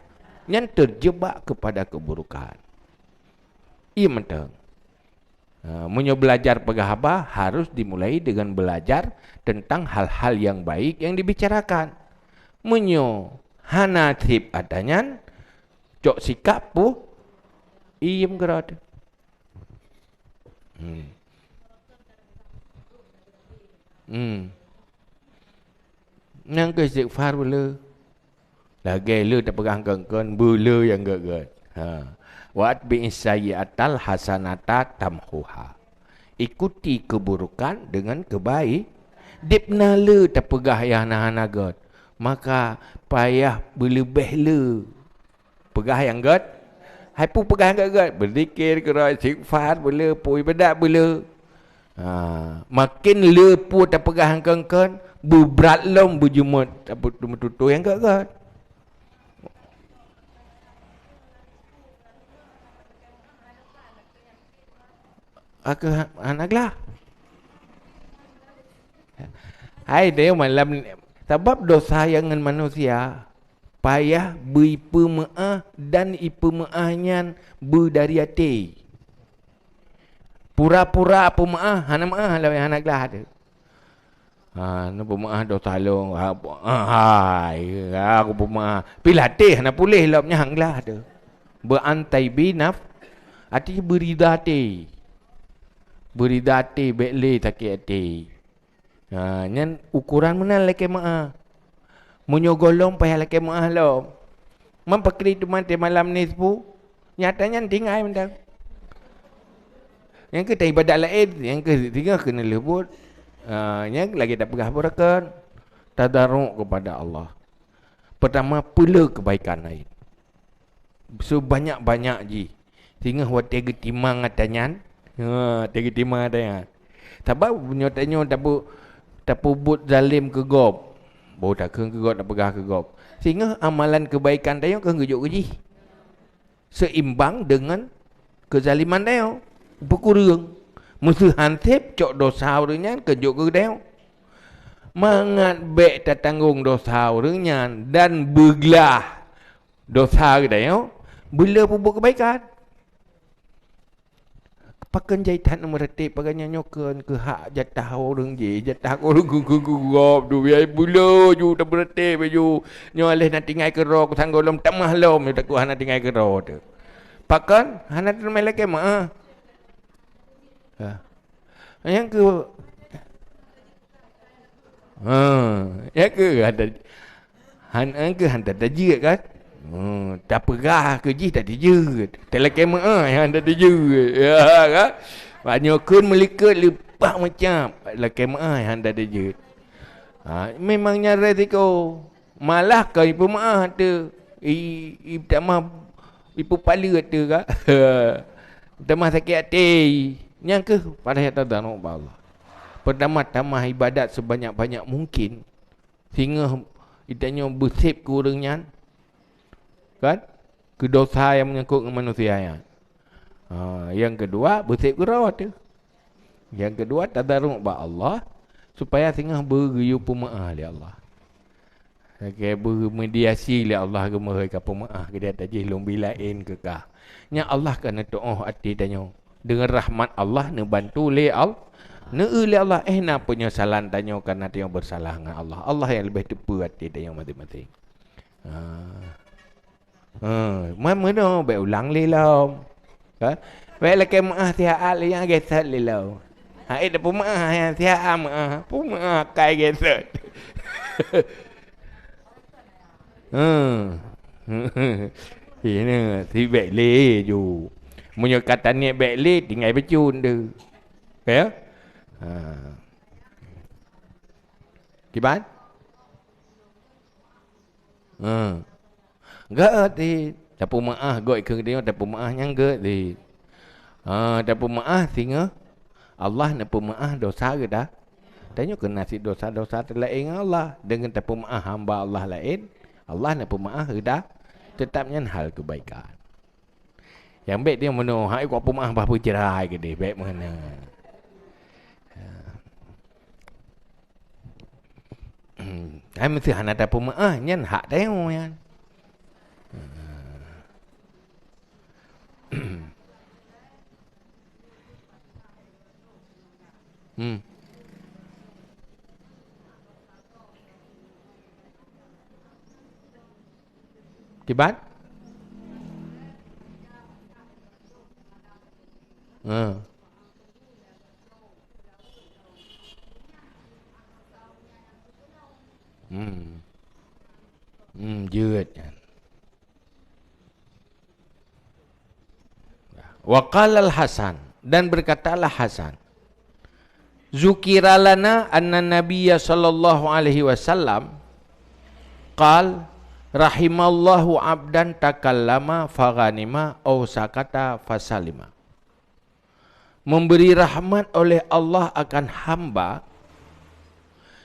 nyan terjebak kepada keburukan. Iya mantong. Ha, meunyoe belajar peugah haba, harus dimulai dengan belajar tentang hal-hal yang baik yang dibicarakan. Meunyoe hana seb ata nyan, cok sikap pu, iem keurot. Hmm. Hmm. Nyang keu istighfar beu le. Lagèe le tapeugah kön-kön, beu le nyang gèt-gèt. Ha. Wa atbi'is sayyi'atal hasanata tamhuha. Ikuti keburukan dengan kebaik. Deb na le tapeugah nyang hana-hana gèt, maka payah beuleubeh le. Peugah nyang gèt. Hai peue peugah nyang gèt-gèt? Beuzikir keudroe, istighfar beu le, peue ibadat beu le. Ha, maken le peue tapeugah nyang kön-kön, beubrat lom beujeumeut tapeututoe nyang gèt-gèt. Aku ha-, hana glah. Hai deh malam ni, sabab dosa nyang ngon manusia payah beuipeumeu'ah dan ipeumeu'ah nyan beudari até. Pura-pura peumeu'ah, hana meu'ah lom hana glah teuh. Ha, neupeumeu'ah dosa lôn, ha, hai, aku peumeu'ah. Pih lam até hana puléh lom nyan glah teuh. Beuantai binaf, arti beurida até. Beurida até, bèk lé sakét até. Ha, nyan ukoran meunan lakèe meu'ah. Meunyoe gohlom payah lakèe meu'ah lom. Man pakri teuma malam ni seupôt, nyata nyan tinggai mantong. Nyang keu ibadat laén, nyang keu singoh keuneulheueh buet. Ha, nyang lagèe tapeugah beureukat, tadaruk kepada Allah. Pertama, peuleueh kebaikan laén. Sebanyak-banyak jih. Singoh watèe geutimang ata nyan, ha, watèe geutimang ata nyan. Sabab nyoe tanyoe tapeu-, tapeubuet zalem keu gob. Boh takheun keu gob, tapeugah keu gob. Singoh amalan keubaikan tanyoe keu geujok keu jih. Seimbang deungon keuzaliman tanyoe. Peukureueng. Meuseuhan seb cok dosa ureueng nyan keu jok keu tanyoe. Mangat bèk tatanggong dosa ureueng nyan dan beuglah dosa geutanyoe, beu le peubuet keubaikan. Pakon jai that neumeureutek pagan nyoe keu, keu hak jatah ureueng jih, jatah ureueng keu, keu, keu gob tu, biaya beu le ju tameureutek baju. Nyoe aléh na tinggai keudroe keu tanggong lom tamah lom, takot hana tinggai keudroe tu. Pakon hana teumé lakèe meu'ah. Ha. Nyang keu Ha, ya ke? Hana, hana ke hana tajeuet kan? Ha, tapeugah keu jih tajeuet. Talakèe meu'ah nyang hana tajeuet. Ya kan? Bak nyoe kheun meulikot leupah meucab, lakèe meu'ah nyang hana tajeuet. Ha, memang nyan resiko. Malah ka ipeumeu'ah teuh. I, i tamah ipeupaleue teuh kan? Tamah sakét até. Nyang keuh padahai tadarok bak Allah. Pertama, tamah ibadat sebanyak-banyak mungkin, singoh geutanyoe beuseb keu ureueng nyan, kan? Keu dosa nyang meunyangkot ngon manusia nyan. Ha, nyang keudua, beuseb keu droe teuh. Nyang keudua, tadarok bak Allah, supaya singoh beugeuyue peumeu'ah lé Allah. Lagèe beumediasi lé Allah geumeuhôi ka peumeu'ah keu dia tajih lôn bi laén keu kah. Nyan Allah ka neutu'oh até tanyoe. Deungon rahmat Allah neubantu lé Al-, neueu lé Allah, eh, na peunyesalan tanyoe kareuna tanyoe beusalah ngon Allah. Allah nyang leubeh teupeue até tanyoe maséng-maséng. Ha. Ha, man meunoe bèk ulang lé lom. Kan? Bèk lakèe meu'ah sihat lé nyang gesot lé lom. Hai tapeumeu'ah nyang sihat meu'ah, peumeu'ah kai gesot. Ha. Ini si bèk lé ju. Meunyoe ka taniet bèk lé tinggai bacut tu. Ya? Ha. Kiban? Ha. Gèt cit. Tapeumeu'ah gèt keu geutanyoe, tapeumeu'ah nyang gèt cit. Ha, tapeumeu'ah singoh Allah neupeumeu'ah dosa geuda. Tanyoe keuna cit dosa-dosa teulaén ngon Allah. Deungon tapeumeu'ah hamba Allah laén, Allah neupeumeu'ah geuda. Teutap nyan hal keubaikan. Nyang bèk teuh meunoe, hai kok peumeu'ah bah peucerai keudeh, bèk meunan. Hai meuseuh hana tapeumeu'ah, nyan hak tanyoe nyan. Hmm. Kiban? Ha. Hmm. Hmm, jeuet nyan. Wa qala Al-Hasan, dan berkatalah Hasan, "Zukira lana anna Nabiyya sallallahu alaihi wasallam qal, rahimallahu abdan takallama faghanima au sakata fasalima." Memberi rahmat oleh Allah akan hamba,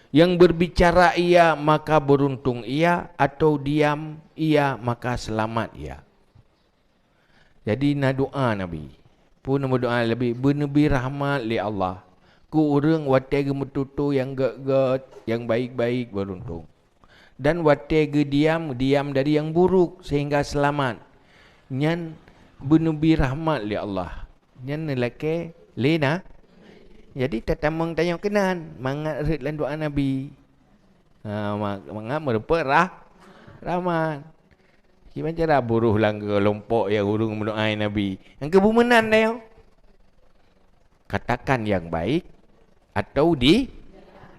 yang berbicara ia maka beruntung ia, atau diam ia maka selamat ia. Jadi na doa Nabi. Peue na doa Nabi? Beuneubri rahmat lé Allah keu ureuëng watée geumeututoe nyang gét-gét, nyang baik-baik, beruntung. Dan watée geudiam, diam dari nyang buruk sehingga selamat. Nyan beuneubri rahmat lé Allah. Nyan neulakée lé na. Jadi tatamong tanyoe keunan mangat rhot lam doa Nabi. Ha, ma-, mangat meurumpok rah-, rahmat. Kiban cara buroh lam keulompok nyang ureuëng meudoa Nabi. Nyang keu bumeunan tanyoe. Katakan yang baik atau di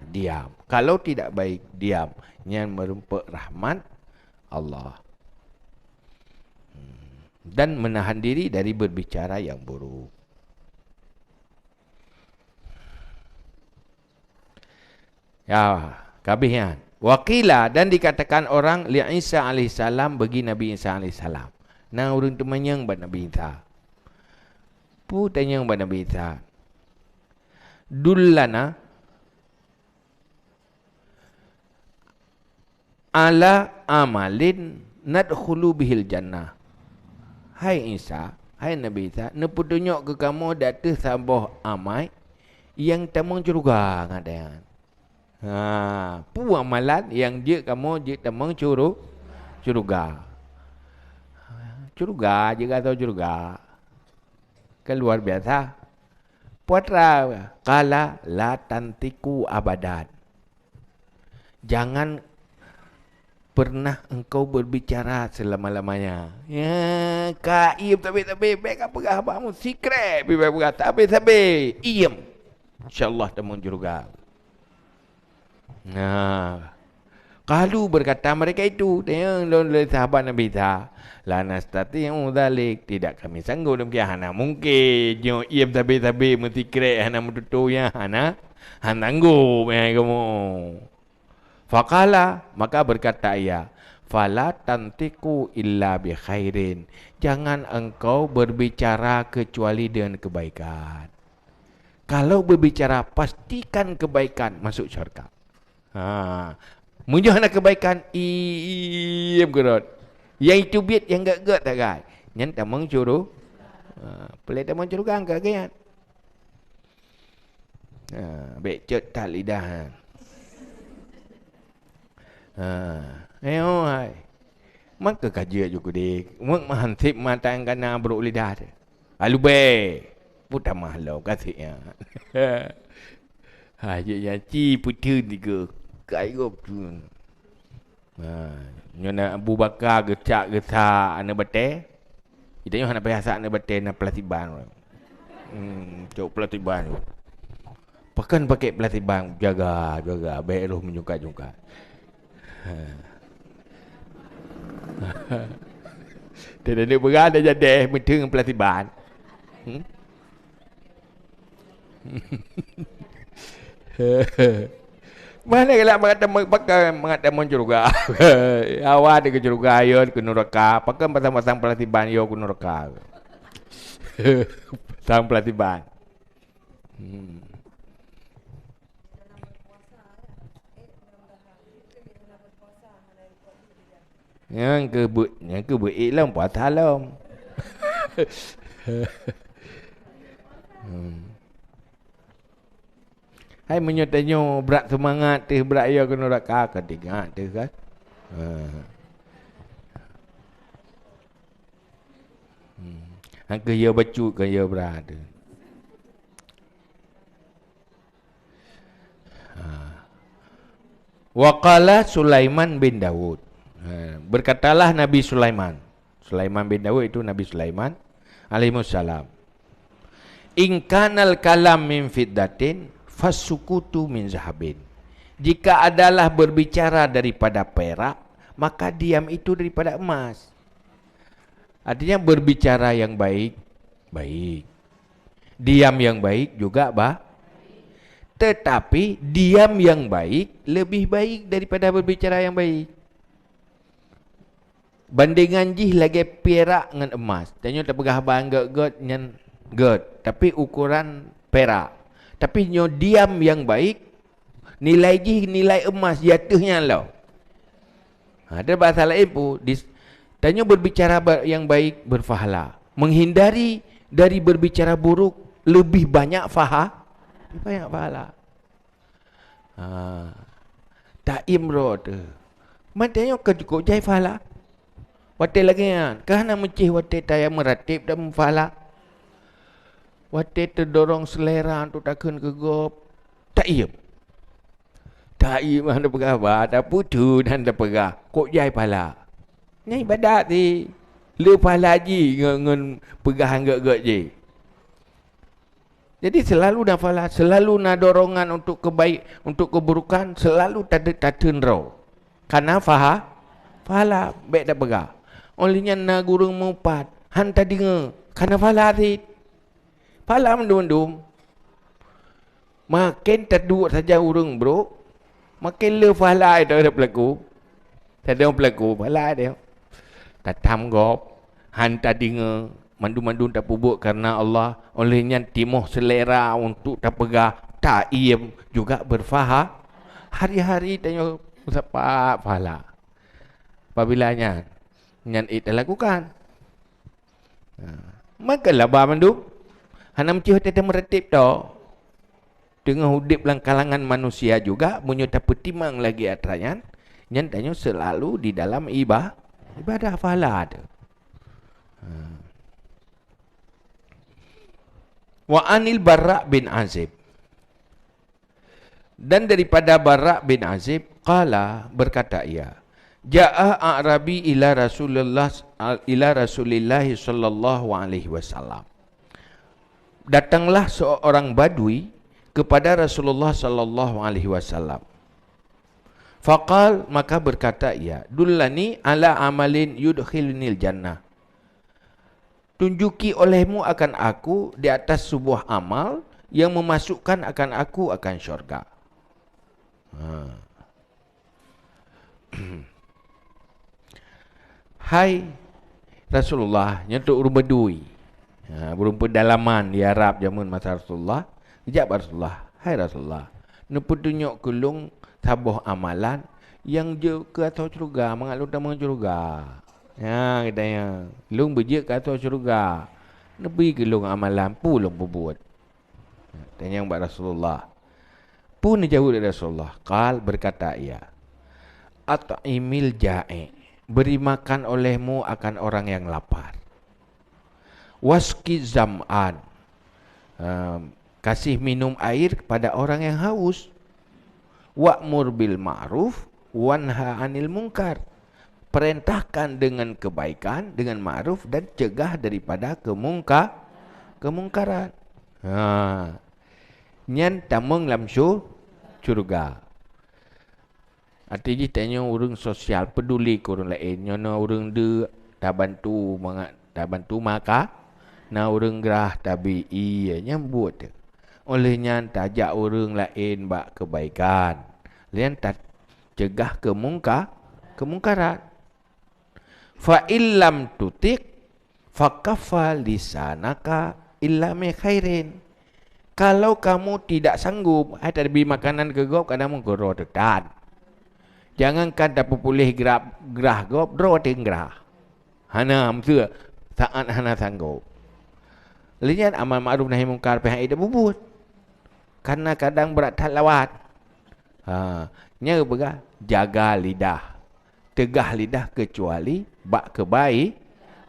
diam. Kalau tidak baik, diam. Nyan meurumpok rahmat Allah. Hmm. Dan menahan diri dari berbicara yang buruk. Ya, kabeh nyan. Wa qila, dan dikatakan orang li Isa alaihissalam, bagi Nabi Isa alaihissalam. Na ureuëng teumanyong bak Nabi Isa. Peue tanyong bak Nabi Isa? Dullana ala amalin nadkhulu bihil jannah. Hai Isa, hai Nabi Isa, neupeutunyok keu kamoe di ateueh saboh amai nyang tamong syeuruga ngon nyan. Ha, peue amalan nyang jeuet kamoe jeuet tamong syuru-, syeuruga? Syeuruga, jeuet keu syeuruga. Kan luar biasa. Peue atra, qala la tantiqu abadan. Jangan pernah engkau berbicara selama-lamanya. Ya, ka iem sabe-sabe, bék ka peugah haba mu, sikrek, bék peugah sabe-sabe. Iem. Insya Allah tamong syeuruga. Nah, qalu, berkata mereka itu, tanyong lé sahabat Nabi Isa, "La nastati'u dzalik, tidak kami sanggup demikian, hana mungkin." Nyoe iem sabe-sabe, meusikrek, hana meututoe nyan, hana, hana sanggup nyan kamoe. Faqala, maka berkata ia, "Fala tantiqu illa bi khairin." Jangan engkau berbicara kecuali dengan kebaikan. Kalau berbicara, pastikan kebaikan, masuk syurga. Ha. Meunyoe hana kebaikan, iem keurot. Nyang itu biet, nyang gét-gét sagai. Nyan tamong syuru-, ha, peulét tamong syeuruga angka gét nyan. Ha, bék cot that lidah nyan. Ha, eh, oh, hai. Maka ka jeuet ju keudeh. Meuek meuhan sép mata nyang kana brok lidah teuh. Alubée. Peutamah lom ka sép nyan. Ha, jeuet nyan ci peuteun tiga. Kai gob tu. Ha, nyoe na Abu Bakar geucak geusa aneuk batée. Geutanyoe hana payah sa aneuk batée, na platiban. Hmm, cok platiban. Pakon pakai platiban, jaga, jaga, bék roh meujungkat-jungkat. Ha. Teudeuneuh beurah dah jadeh meuteung platiban. Hmm? Mana galak mangat tamong, pakai mangat tamong syeuruga. Awak di keu syeuruga, yo keu nuraka. Pakon pasang-pasang platiban, yo keu nuraka. Pasang platiban. Hmm. Nyang keu beu-, nyang keu beuék lom puasa lom. Hmm. Hai meunyoe tanyoe brat seumangat teuh, brat yo keu nuraka, ka teuingat teuh kan. Ha. Hmm. Nyang keu yo bacut, keu yo brat teuh. Wa qala Sulaiman bin Daud. Ha, berkatalah Nabi Sulaiman. Sulaiman bin Daud itu Nabi Sulaiman alaihissalam. "In kanal kalam min fiddatin, fasukutu min zahabin." Jika adalah berbicara daripada perak, maka diam itu daripada emas. Artinya berbicara yang baik, baik. Diam yang baik juga ba-, tetapi diam yang baik lebih baik daripada berbicara yang baik. Bandengan jih lagée pirak ngon emas. Tanyoe tapeugah haba gét-gét nyan gét, tapi ukuran perak. Tapi nyoe diam yang baik, nilai jih nilai emas di ateueh nyan lom. Ha, dan bahasa lain pun, dis-, tanyoe berbicara ba-, yang baik berpahala. Menghindari dari berbicara buruk lebih banyak faha-, lebih banyak pahala. Ha. Taiem droe teuh. Man tanyoe ka cukup jai pahala. Watée lagée nyan, ka hana meucéh watée taya meuratéb dan meupahala. Watée teudorong seulera untuk takheun keu gob, taiem. Taiem hana peugah ba, taputu dan tapeugah, kok jai pahala. Nyan ibadat jih. Le pahala jih ngon, ngon peugah gét-gét jih. Jadi, selalu na pahala, selalu na dorongan untuk kebaik, untuk keburukan, selalu tada-, tateun droe. Kana paha-, pahala, bék tapeugah. Óh lheueh nyan na ureuëng meupat, han tadeungoe, kana pahala cit. Pahala mandum-mandum. Maken taduek saja ureuëng brok, maken le pahala itu ada pelaku. Tadong pelaku, pahala dia. Tatam gob, han tadeungoe, mandum-mandum tapeubuet karena Allah, óh lheueh nyan timoh seulera untuk tapeugah, taiem juga berpaha-, hari-hari tanyoe meusapat pahala. Apabila nyan, nyan ék talakukan. Ha. Maka laba mandum. Hana meucih watée tameuratéb to. Teungoh udeb lam kalangan manusia juga, meunyoe tapeutimang lagée atra nyan, nyan tanyoe seulalu di dalam iba-, ibadah pahala teuh. Ha. Wa anil Bara bin Azib. Dan daripada Bara bin Azib, qala, berkata ia, "Ja'a A'rabi ila Rasulullah, ila Rasulillahi sallallahu alaihi wasallam." Datanglah seorang badui kepada Rasulullah sallallahu alaihi wasallam. Faqal, maka berkata ia, "Dullani ala amalin yudkhilnil jannah." Tunjuki olehmu akan aku di atas sebuah amal yang memasukkan akan aku akan syurga. Ha. Hai Rasulullah, nyoe tu ureuëng badui. Ha, ureuëng peudalaman di Arab jameun masa Rasulullah. Geujak bak Rasulullah, "Hai Rasulullah, neupeutunyok keu lôn saboh amalan nyang jeuet keu asoe syeuruga, mangat lôn tamong syeuruga." Nyan geutanyong, "Lôn beujeuet keu asoe syeuruga, neubri keu lôn amalan peue lôn peubuet?" Tanyong bak Rasulullah. Peue neujaweueb lé Rasulullah? Qal, berkata ia, "At'imil ja'i', beri makan olehmu akan orang yang lapar. Wasqi zam'an, em, kasih minum air kepada orang yang haus. Wa'mur bil ma'ruf, wanha 'anil munkar." Perintahkan dengan kebaikan, dengan ma'ruf, dan cegah daripada kemungka-, kemungkaran. Ha. Nyan tamong lam syu-, syurga. Arti jih tanyoe ureuëng sosial, peduli keu ureuëng laén. Nyoe na ureuëng deuk, tabantu mangat, tabantu maka, na ureuëng grah, tabi ie, nyan buet teuh. Óh lheueh nyan tajak ureuëng laén bak keubaikan. Lheueh nyan tacegah keumungka-, keumungkaran. "Fa illam tutiq, fakaffa lisanaka illa min khairin." Kalau kamu tidak sanggup, hai tabri makanan keu gob, kadang meukeurô teutan. Jangankan tapeupuléh grab-, grah gob, droe teuh grah. Hana, meuseu saát hana sanggob. Lheueh nyan amar ma'ruf nahi mungkar pih han ék tapeubuet. Karena kadang brat that lawat. Ha, nyan geupeugah, jaga lidah. Teugah lidah keucuali bak keubai-,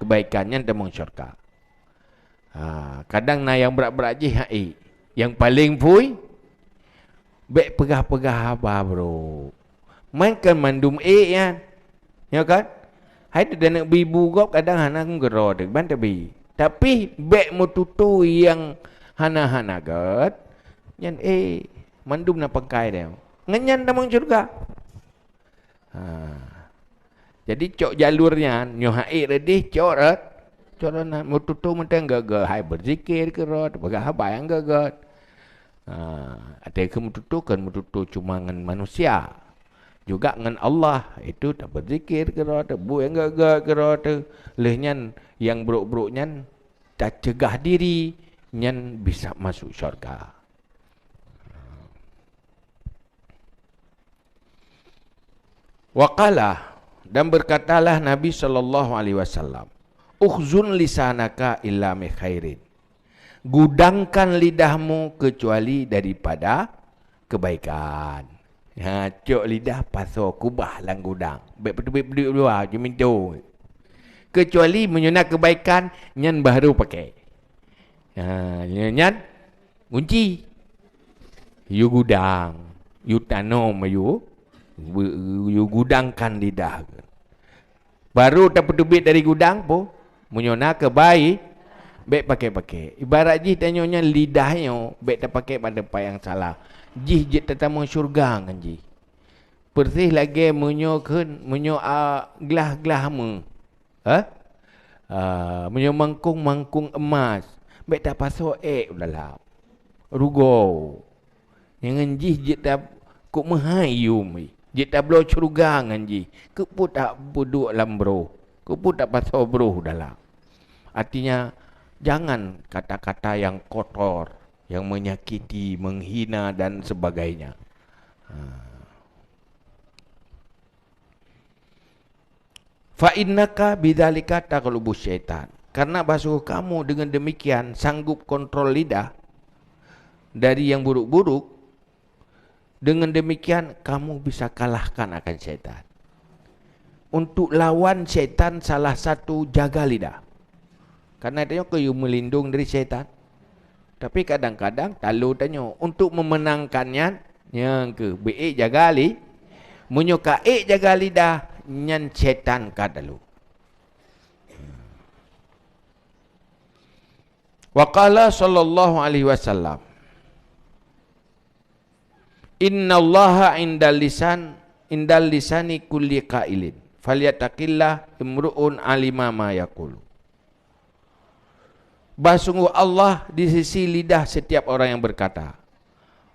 keubaikan nyan tamong syurga. Ha, kadang na nyang brat-brat jih han ék. Nyang paleng phui, bék peugah-peugah haba brok. Meunan kan mandum ék nyan. Ya kan? Hai teuh aneuk bi bu gob kadang hana meukeurô teuh ban teubi. Tapi bék meututoe nyang hana-hana gét, nyan ék, mandum na pangkai teuh. Ngon nyan tamong syeuruga. Ha. Jadi cok jalur nyan, nyoe han ék reudeh cok rot, cok rot na meututoe mantong gét-gét, hai beuzikir keudroe, peugah haba nyang gét-gét. Ha, até keu meututoe kan meututoe cuma ngon manusia. Juga ngon Allah, itu tabeuzikir keudroe teuh, buet nyang gét-gét keudroe teuh. Lheueh nyan nyang brok-brok nyan tacegah diri, nyan bisa masuk syurga. Waqala, dan berkatalah Nabi sallallahu alaihi wasallam, "Ukhzun lisanaka illa min khairin." Gudangkan lidahmu kecuali daripada kebaikan. Ha, cok lidah pasoe kubah lam gudang. Bék peuteubiet-peuteubiet luwa, jeuminto. Kecuali meunyoe na kebaikan, nyan baru pakai. Ha, nyan kunci. Yue gudang, yue tanom, yue, yue gudangkan lidah. Baru tapeuteubiet dari gudang po, meunyoe na keubai, bék paké-paké. Ibarat jih tanyoe nyan lidah nyoe, bék tapaké bak teumpat nyang salah. Jih jeuet tatamong syeuruga ngon jih. Persis lagée meunyoe kheun, meunyoe, a, glah-glah meuh. Ha? A, meunyoe mangkong-mangkong emas, bék tapasoe ék u dalam. Rugoe. Nyang ngon jih jeuet ta-, kok meuhai yum jih. Jeuet tabloe syeuruga ngon jih. Keupeue tapeuduek lam broh? Keupeue tapasoe broh dalam? Artinya, jangan kata-kata yang kotor, yang menyakiti, menghina, dan sebagainya. Ha. "Fa innaka bidzalika taghlubu syaitan." Karena bahsungguh kamu dengan demikian sanggup kontrol lidah dari yang buruk-buruk, dengan demikian kamu bisa kalahkan akan syaitan. Untuk lawan syaitan salah satu jaga lidah. Karena tanyoe keu yue meulindong dari syaitan. Tapi kadang-kadang talo tanyoe untuk memenangkan nyan, nyang keu beuék jaga li-, meunyoe ka ék jaga lidah, nyan syaitan ka talo. Wa qala sallallahu alaihi wasallam, "Innallaha indal lisan, indal lisani kulli qailin. Falyattaqillah imru'un alima ma yaqulu." Bah sungguh Allah di sisi lidah setiap orang yang berkata.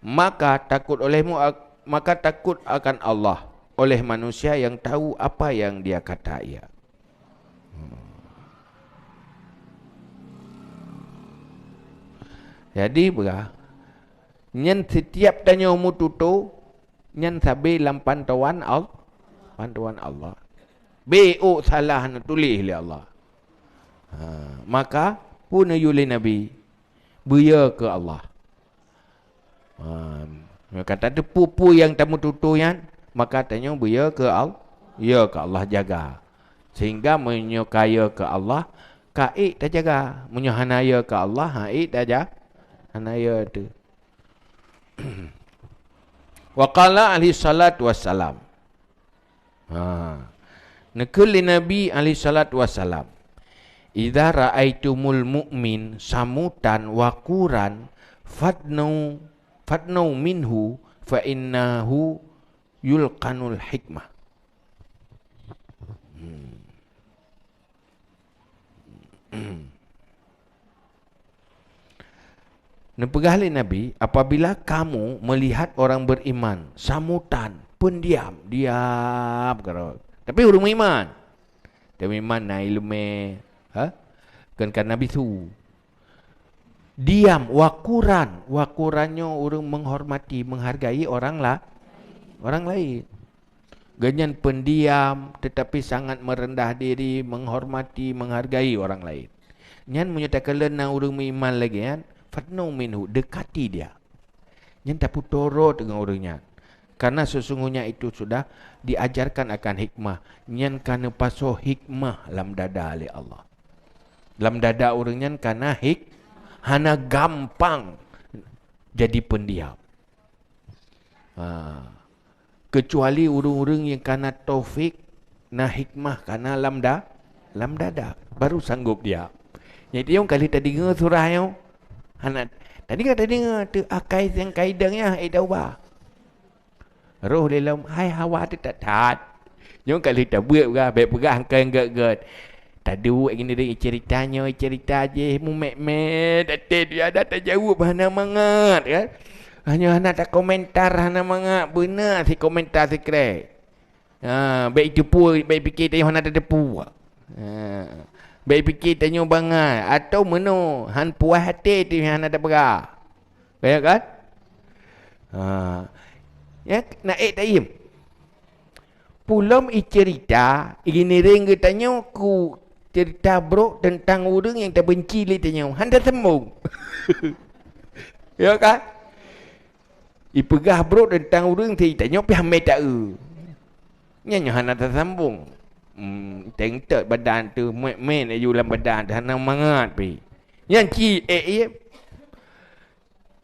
Maka takut olehmu ak-, maka takut akan Allah oleh manusia yang tahu apa yang dia kata ia. Jadi, bah, nyan setiap tanyoe meututoe, nyan sabe lam pantauan Al-, pantauan Allah. Bék salah neutuléh lé Allah. Ha, maka, peue neuyue lé Nabi? Beuyeu keu Allah. Ha, maka tateupeue peue nyang tameututoe nyan, maka tanyoe beuyeu keu Al-, yeu keu Allah jaga. Sehingga meunyoe ka yeu keu Allah, ka ék tajaga. Meunyoe hana yeu keu Allah, ha ék taja-, hana yeu teuh. Wa qala alaihi salatu wassalam. Ha. Neukheun lé Nabi alaihi salatu wassalam, "Idza ra'aitumul mu'min samutan waquran fadnu, fadnu minhu fa innahu yulqanul hikmah." Hmm. Neupeugah lé Nabi, "Apabila kamu melihat orang beriman, samutan, pendiam, diam keudroe." Tapi ureuëng meuiman. Tapi iman na ileumé, ha? Kan ka Nabi su. Diam, waquran. Waquran nyoe ureuëng menghormati, menghargai orang la-, orang lain. Gobnyan pendiam, tetapi sangat merendah diri, menghormati, menghargai orang lain. Nyan meunyoe takalon na ureuëng meuiman lagée nyan, fadnu minhu, dekati dia. Nyan tapeuturot deungon ureuëng nyan. Karena sesungguhnya itu sudah diajarkan akan hikmah. Nyan ka neupasoe hikmah lam dada lé Allah. Lam dada ureuëng nyan ka na hik-, hana gampang jadi pendiam. Ha. Keucuali ureuëng-ureuëng nyang kana taufik, na hikmah kana lam da-, lam dada, baru sanggob dia. Nyan teunyong kali tadeungoe surah nyoe. Hana, tadeungoe, tadeungoe teuh akai nyang kaidang nyan, eh, dauba. Roh lé lom, hai hawa teuh that-that. Nyoe kali tabeuet peugah, bék peugah angkai gét-gét. Taduek gini deh cerita nyoe, cerita jih, mumet-met, até dia dah tajaweueb hana mangat, kan? Hanya hana takomentar, hana mangat, beuna si komentar sikrek. Ha, bék teupeu, bék pike tanyoe hana tateupeue. Ha. Bék pike tanyoe bangai, atau meunoe, han puas até teuh hana tapeugah. Kaya kan? Ha. Ya, nak ék taiem. Pulom i cerita, i ngiring geutanyoe ku cerita brok teuntang ureuëng nyang tabenci lé tanyoe. Han tasambong. Ya kan? Ipeugah brok teuntang ureuëng si tanyoe pih hamé taeu. Nyan nyoe hana tasambong. Hmm, tengtet badan teuh, muet-muet laju lam badan teuh, hana mangat pih. Nyan cit ék iem.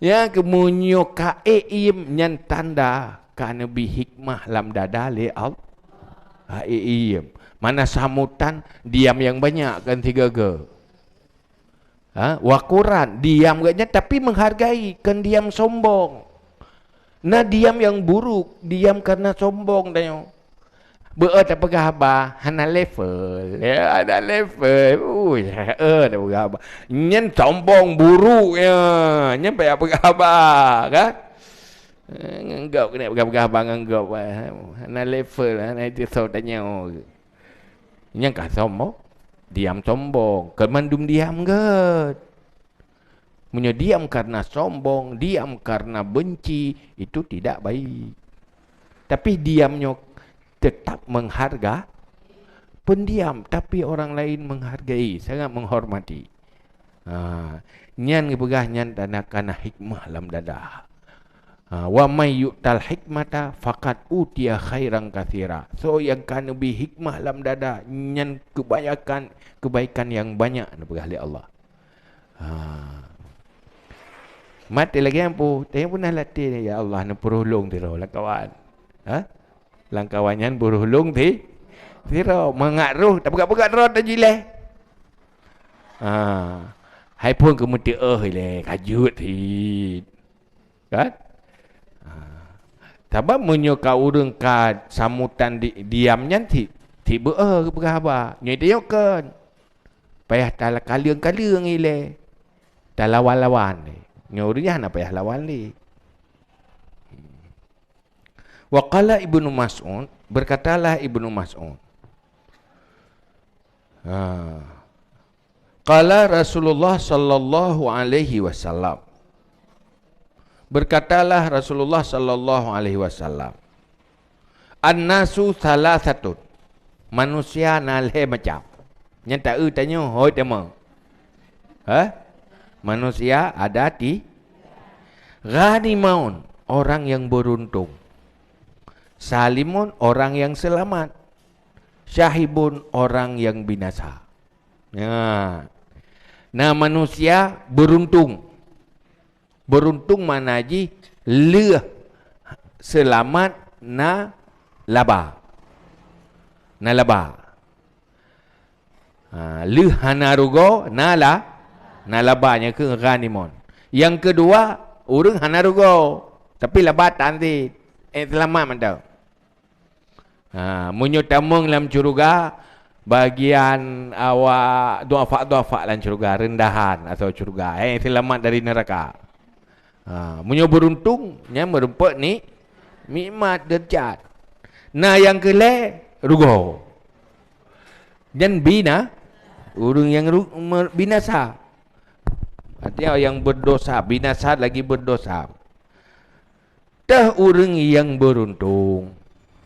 Ya, keumeunyoe ka ék iem nyan tanda ka neubi hikmah lam dada lé Allah. Ha, ék iem. Mana samutan diam nyang banyak kan sigaga. Ha, wakoran, diam gobnyan tapi menghargai, kon diam sombong. Na diam nyang buruk, diam karena sombong tanyoe. Beu-e tapeugah haba, hana level. Ya, hana level. Ui, eh, tapeugah haba. Nyan sombong buruk ya. Nyan payah peugah haba, kan? Eh, ngon gob keuneuk peugah-peugah haba ngon gob, eh. Hana level, hana itu soe tanyoe. Nyang ka sombong, diam sombong, kon mandum diam gét. Meunyoe diam karena sombong, diam karena benci, itu tidak baik. Tapi diam nyoe tetap mengharga, pendiam, tapi orang lain menghargai, sangat menghormati. Ha, nyan geupeugah nyan tanda kana hikmah lam dada. Ha, "Wa may yu'tal hikmata faqad utiya khairan katsira." Soe nyang ka neubi hikmah lam dada, nyan keubanyakan keubaikan nyang banyak neupeugah lé Allah. Ha. Maté lagée nyan pu, tanyoe pernah latih, "Ya Allah, neupuroh lôn sidroe lam kawan." Ha? Lam kawan nyan puroh lôn si-, sidroe, mangat roh, tapeugah-peugah droe tajileh. Ha. Hai phon keumeuteuôh ilée, ka jeuet cit. Kan? Ha. Sabab meunyoe ka ureuëng ka samutan di, diam nyan cit, cit beu-e geupeugah haba. Nyoe tanyoe kon. Payah takaleueng-kaleueng ilée. Talawan-lawan lé. Nyoe ureuëng nyan hana payah lawan lé. Wa qala Ibnu Mas'ud, berkatalah Ibnu Mas'ud. Ha. Qala Rasulullah sallallahu alaihi wasallam. Berkatalah Rasulullah sallallahu alaihi wasallam, "An-nasu tsalasatun." Manusia na lhée macam. Nyan taeu tanyoe hôi teuma. Hah? Manusia ada ti-, ghanimun, orang yang beruntung. Salimun, orang yang selamat. Syahibun, orang yang binasa. Ya. Na manusia beruntung. Beruntung makna jih lheueh seulamat na laba. Na laba. Ha, lheueh hana rugoe, na la-, na laba nyang keuh ghanimun. Nyang keudua, ureuëng hana rugoe, tapi laba tan cit. Eh, seulamat mantong. Ha, meunyoe tamong lam syeuruga, bagian awak duafa-duafa lam syeuruga, reundahan atau syeuruga, eh, seulamat dari neuraka. Ha, meunyoe beuruntung, nyan meurumpok ni-, nikmat deurajat. Na nyang keu lhée, rugoe. Nyan bina-, ureuëng nyang ru-, me-, binasa. Artinya nyang berdosa, binasa lagi berdosa. Teuh ureuëng nyang beuruntung,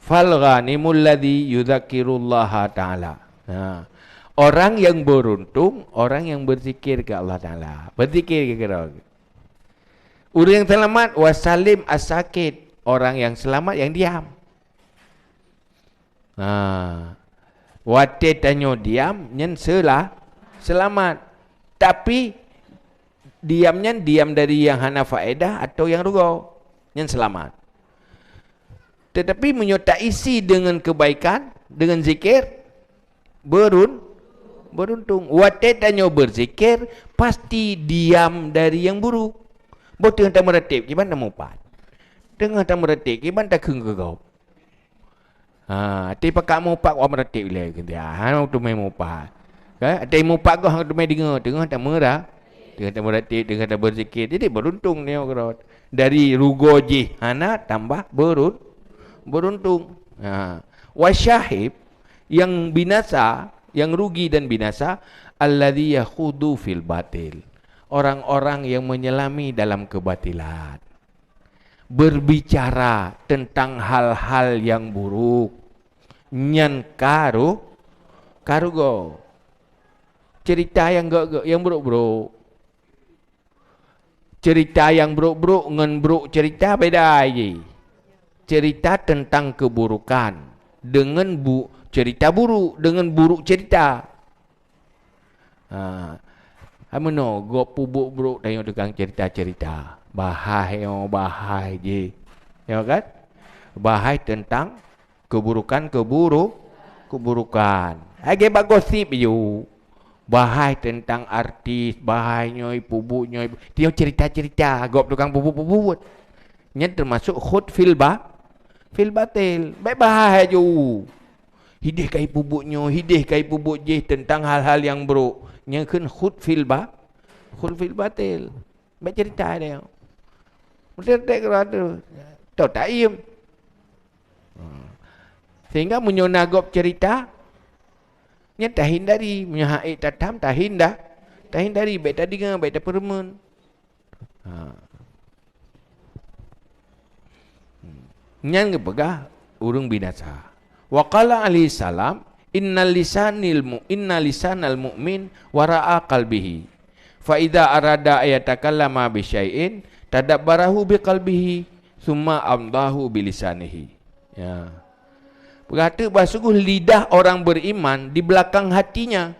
fal ghanimul ladzi yudzakirullaha ta'ala. Nah, orang yang beruntung, orang yang berzikir ke Allah Ta'ala. Berzikir ke Allah. Ureuëng yang selamat, wasalim asakit. Orang yang selamat yang diam. Ha. Watée tanyoe diam, nyan sela-, seulamat. Tapi, diam nyan diam dari nyang hana faedah atau nyang rugoe, nyan seulamat. Tetapi meunyoe taisi deungon keubaikan, deungon zikir, berun-, beruntung. Watée tanyoe beuzikir, pasti diam dari nyang buruk. Boh teungoh tameuratéb, kiban tamupat. Teungoh tameuratéb, kiban takheun keu gob. Ha, até pakat mupat, wa meuratéb ilée keu dia. Ha, teumé mupat. Kan? Até mupat goh hana teumé deungoe, teungoh tameura-, teungoh tameuratéb, teungoh tabeuzikir. Jadi beruntung nyoe keudroe. Dari rugoe jih hana tambah berun-, beruntung. Ha. Wasyahib, yang binasa, yang rugi dan binasa, alladzi yakhudu fil batil. Orang-orang yang menyelami dalam kebatilan. Berbicara tentang hal-hal yang buruk, nyan karu-, karugoe. Cerita nyang gét-gét, nyang brok-brok. Cerita nyang brok-brok ngon brok cerita beda jih. Cerita tentang keburukan deungon bu-, cerita buruk deungon buruk cerita. Ha. Hai meunoe gob peubuet brok tanyoe tukang cerita-cerita. Bahai nyoe, bahai jih. Ya kan? Bahai tentang keburukan, keburu-, keburukan. Lagée bak gosip ju. Bahai tentang artis, bahai nyoe peubuet nyoe. Tanyoe cerita-cerita, gob tukang peubuet-peubuet. Nyan teumasuk khud fil ba-, fil batil. Bék bahai ju. Hideh kai peubuet nyoe, hideh kai peubuet jih teuntang hal-hal nyang brok. Nyang kheun khud fil ba-, khud fil batil. Bék cerita dia. Meuteudek keudroe tu. Tau taiem. Sehingga meunyoe na gob cerita, nyan tahindari. Meunyoe hak ék tatham, tahinda-, tahindari. Bék tadeungoe, bék tapeureumeun. Ha. Nyan geupeugah ureuëng binasa. Wa qala alaihi salam, "Innal lisanil mu-, inna lisanal mu'min wara'a qalbihi. Fa idza arada ayatakallama bi syai'in, tadabbarahu bi qalbihi, summa amdahu bi lisanihi." Ya. Peugah teuk bahwa sungguh lidah orang beriman di belakang hatinya.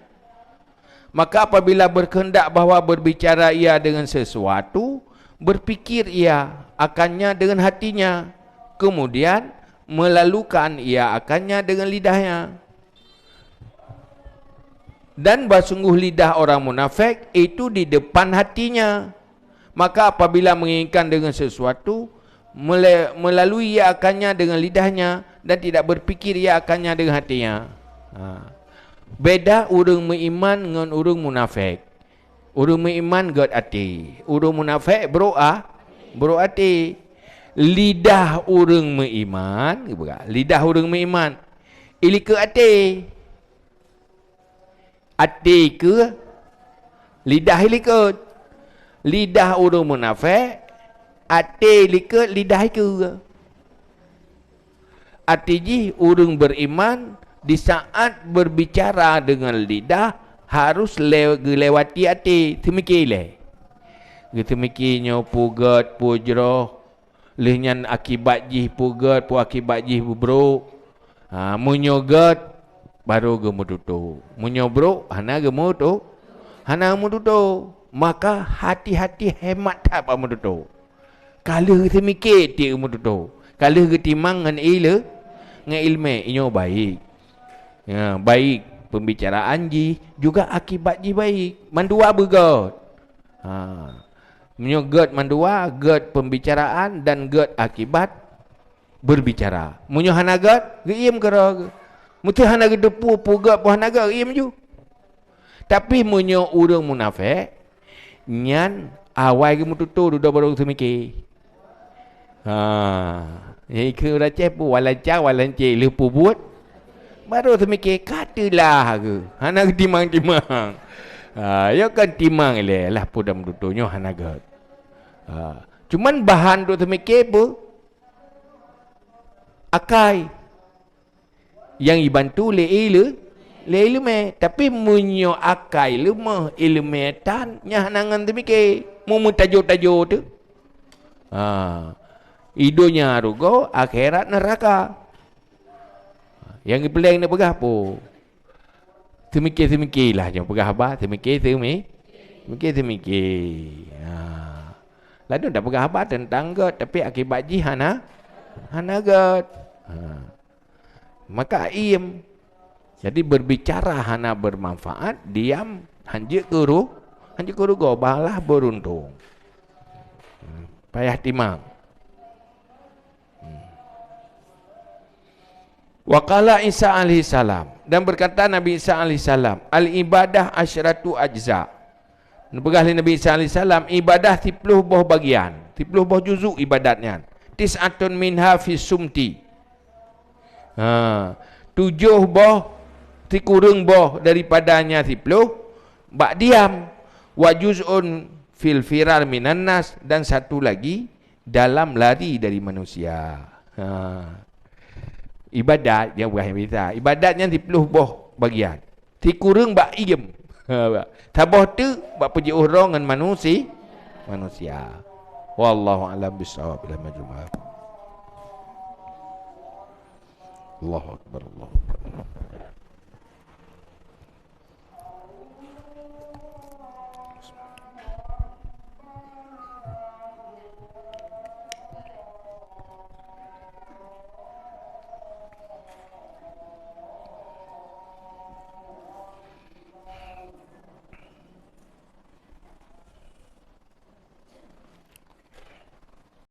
Maka apabila berkehendak bahwa berbicara ia dengan sesuatu, berpikir ia akannya dengan hatinya, kemudian melalukan ia akannya dengan lidahnya. Dan bahwa sungguh lidah orang munafik itu di depan hatinya. Maka apabila menginginkan dengan sesuatu, mele-, melalui ia akannya dengan lidahnya dan tidak berpikir ia akannya dengan hatinya. Ha. Beda ureuëng meuiman ngon ureuëng munafik. Ureuëng meuiman gét até. Ureuëng munafik brok a-, brok até. Lidah ureuëng meuiman, lidah ureuëng meuiman ilikot até. Até keu lidah ilikot. Lidah ureuëng munafik, até likot lidah ikeu. Arti jih ureuëng beriman di saat berbicara dengan lidah harus le-, geulewati até, teumiki lé. Geuteumiki nyoe peugét, peujroh, lheueh nyan akibat jih peugét, peue akibat jih beubrok. Ha, meunyoe gét, baru geumeututoe. Meunyoe brok, hana geumeutu-, hana geumeututoe. Maka hati-hati hemat that bak meututoe. Ka lheueh geuteumiki tiek geumeututoe. Ka lheueh geutimang ngon ile-, ngon ileumé, inyoe baik. Ya, baik pembicaraan jih, juga akibat jih baik. Mandua beugét. Ha. Meunyoe gét mandua, gét pembicaraan dan gét akibat berbicara. Meunyoe hana gét, geuiem keudroe. Meunyoe hana geuteupeue peugét peue hana gét, geuiem ju. Tapi meunyoe ureuëng munafik, nyan awai geumeututoe dudoe baru geuteumiké. Ha, nyang ikheun ureuëng Aceh peue, walanca, walancé lheueh peubuet, baru teumiki ka teulah geuh, hana geutimang-timang. Ha, ya kan timang ilée lah peue dan meututoe nyoe hana gét. Ha, cuman bahan untuk teumiki peue? Akai. Nyang jibantu lé ile-, lé ileumé. Tapi meunyoe akai leumoh, ileumé tan, nyan hana ngon teumiki. Meumeutajô-tajô teuh. Ha. I donya rugoe, akhirat neuraka. Nyang geupeuleng neupeugah peue? Teumiki-teumiki lah nyoe peugah haba, teumiki-teumi-, teumiki-teumiki. Ha. Lalu dak peugah haba teuntang gét, tapi akibat jih hana, Hana gét. Ha. Maka iem. Jadi, berbicara hana bermanfaat, diam, hanjeuet keu ru-, hanjeuet keu rugoe, malah beruntung. Hmm, payah timang. Hmm. Wa qala Isa alaihi salam, dan berkata Nabi Isa alaihi salam, "Al ibadah asyratu ajza." Neupeugah lé Nabi Isa alaihi salam, ibadah siploh boh bagian, siploh boh juzuk ibadat nyan. "Tis'atun minha fi sumti." Ha, tujoh boh, sikureueng boh daripadanya siploh bak diam, "wa juz'un fil firar minan nas," dan satu lagi dalam lari dari manusia. Ha. Ibadat nyang bukan biasa. Ibadat nyan siploh boh bagian. Sikureueng bak iem. Ha, bak. Saboh teuk bak peujiôh droe ngon manusi-, manusia. Wallahu a'lam bissawab. Ila majmu'ah. Allahu akbar, Allahu akbar.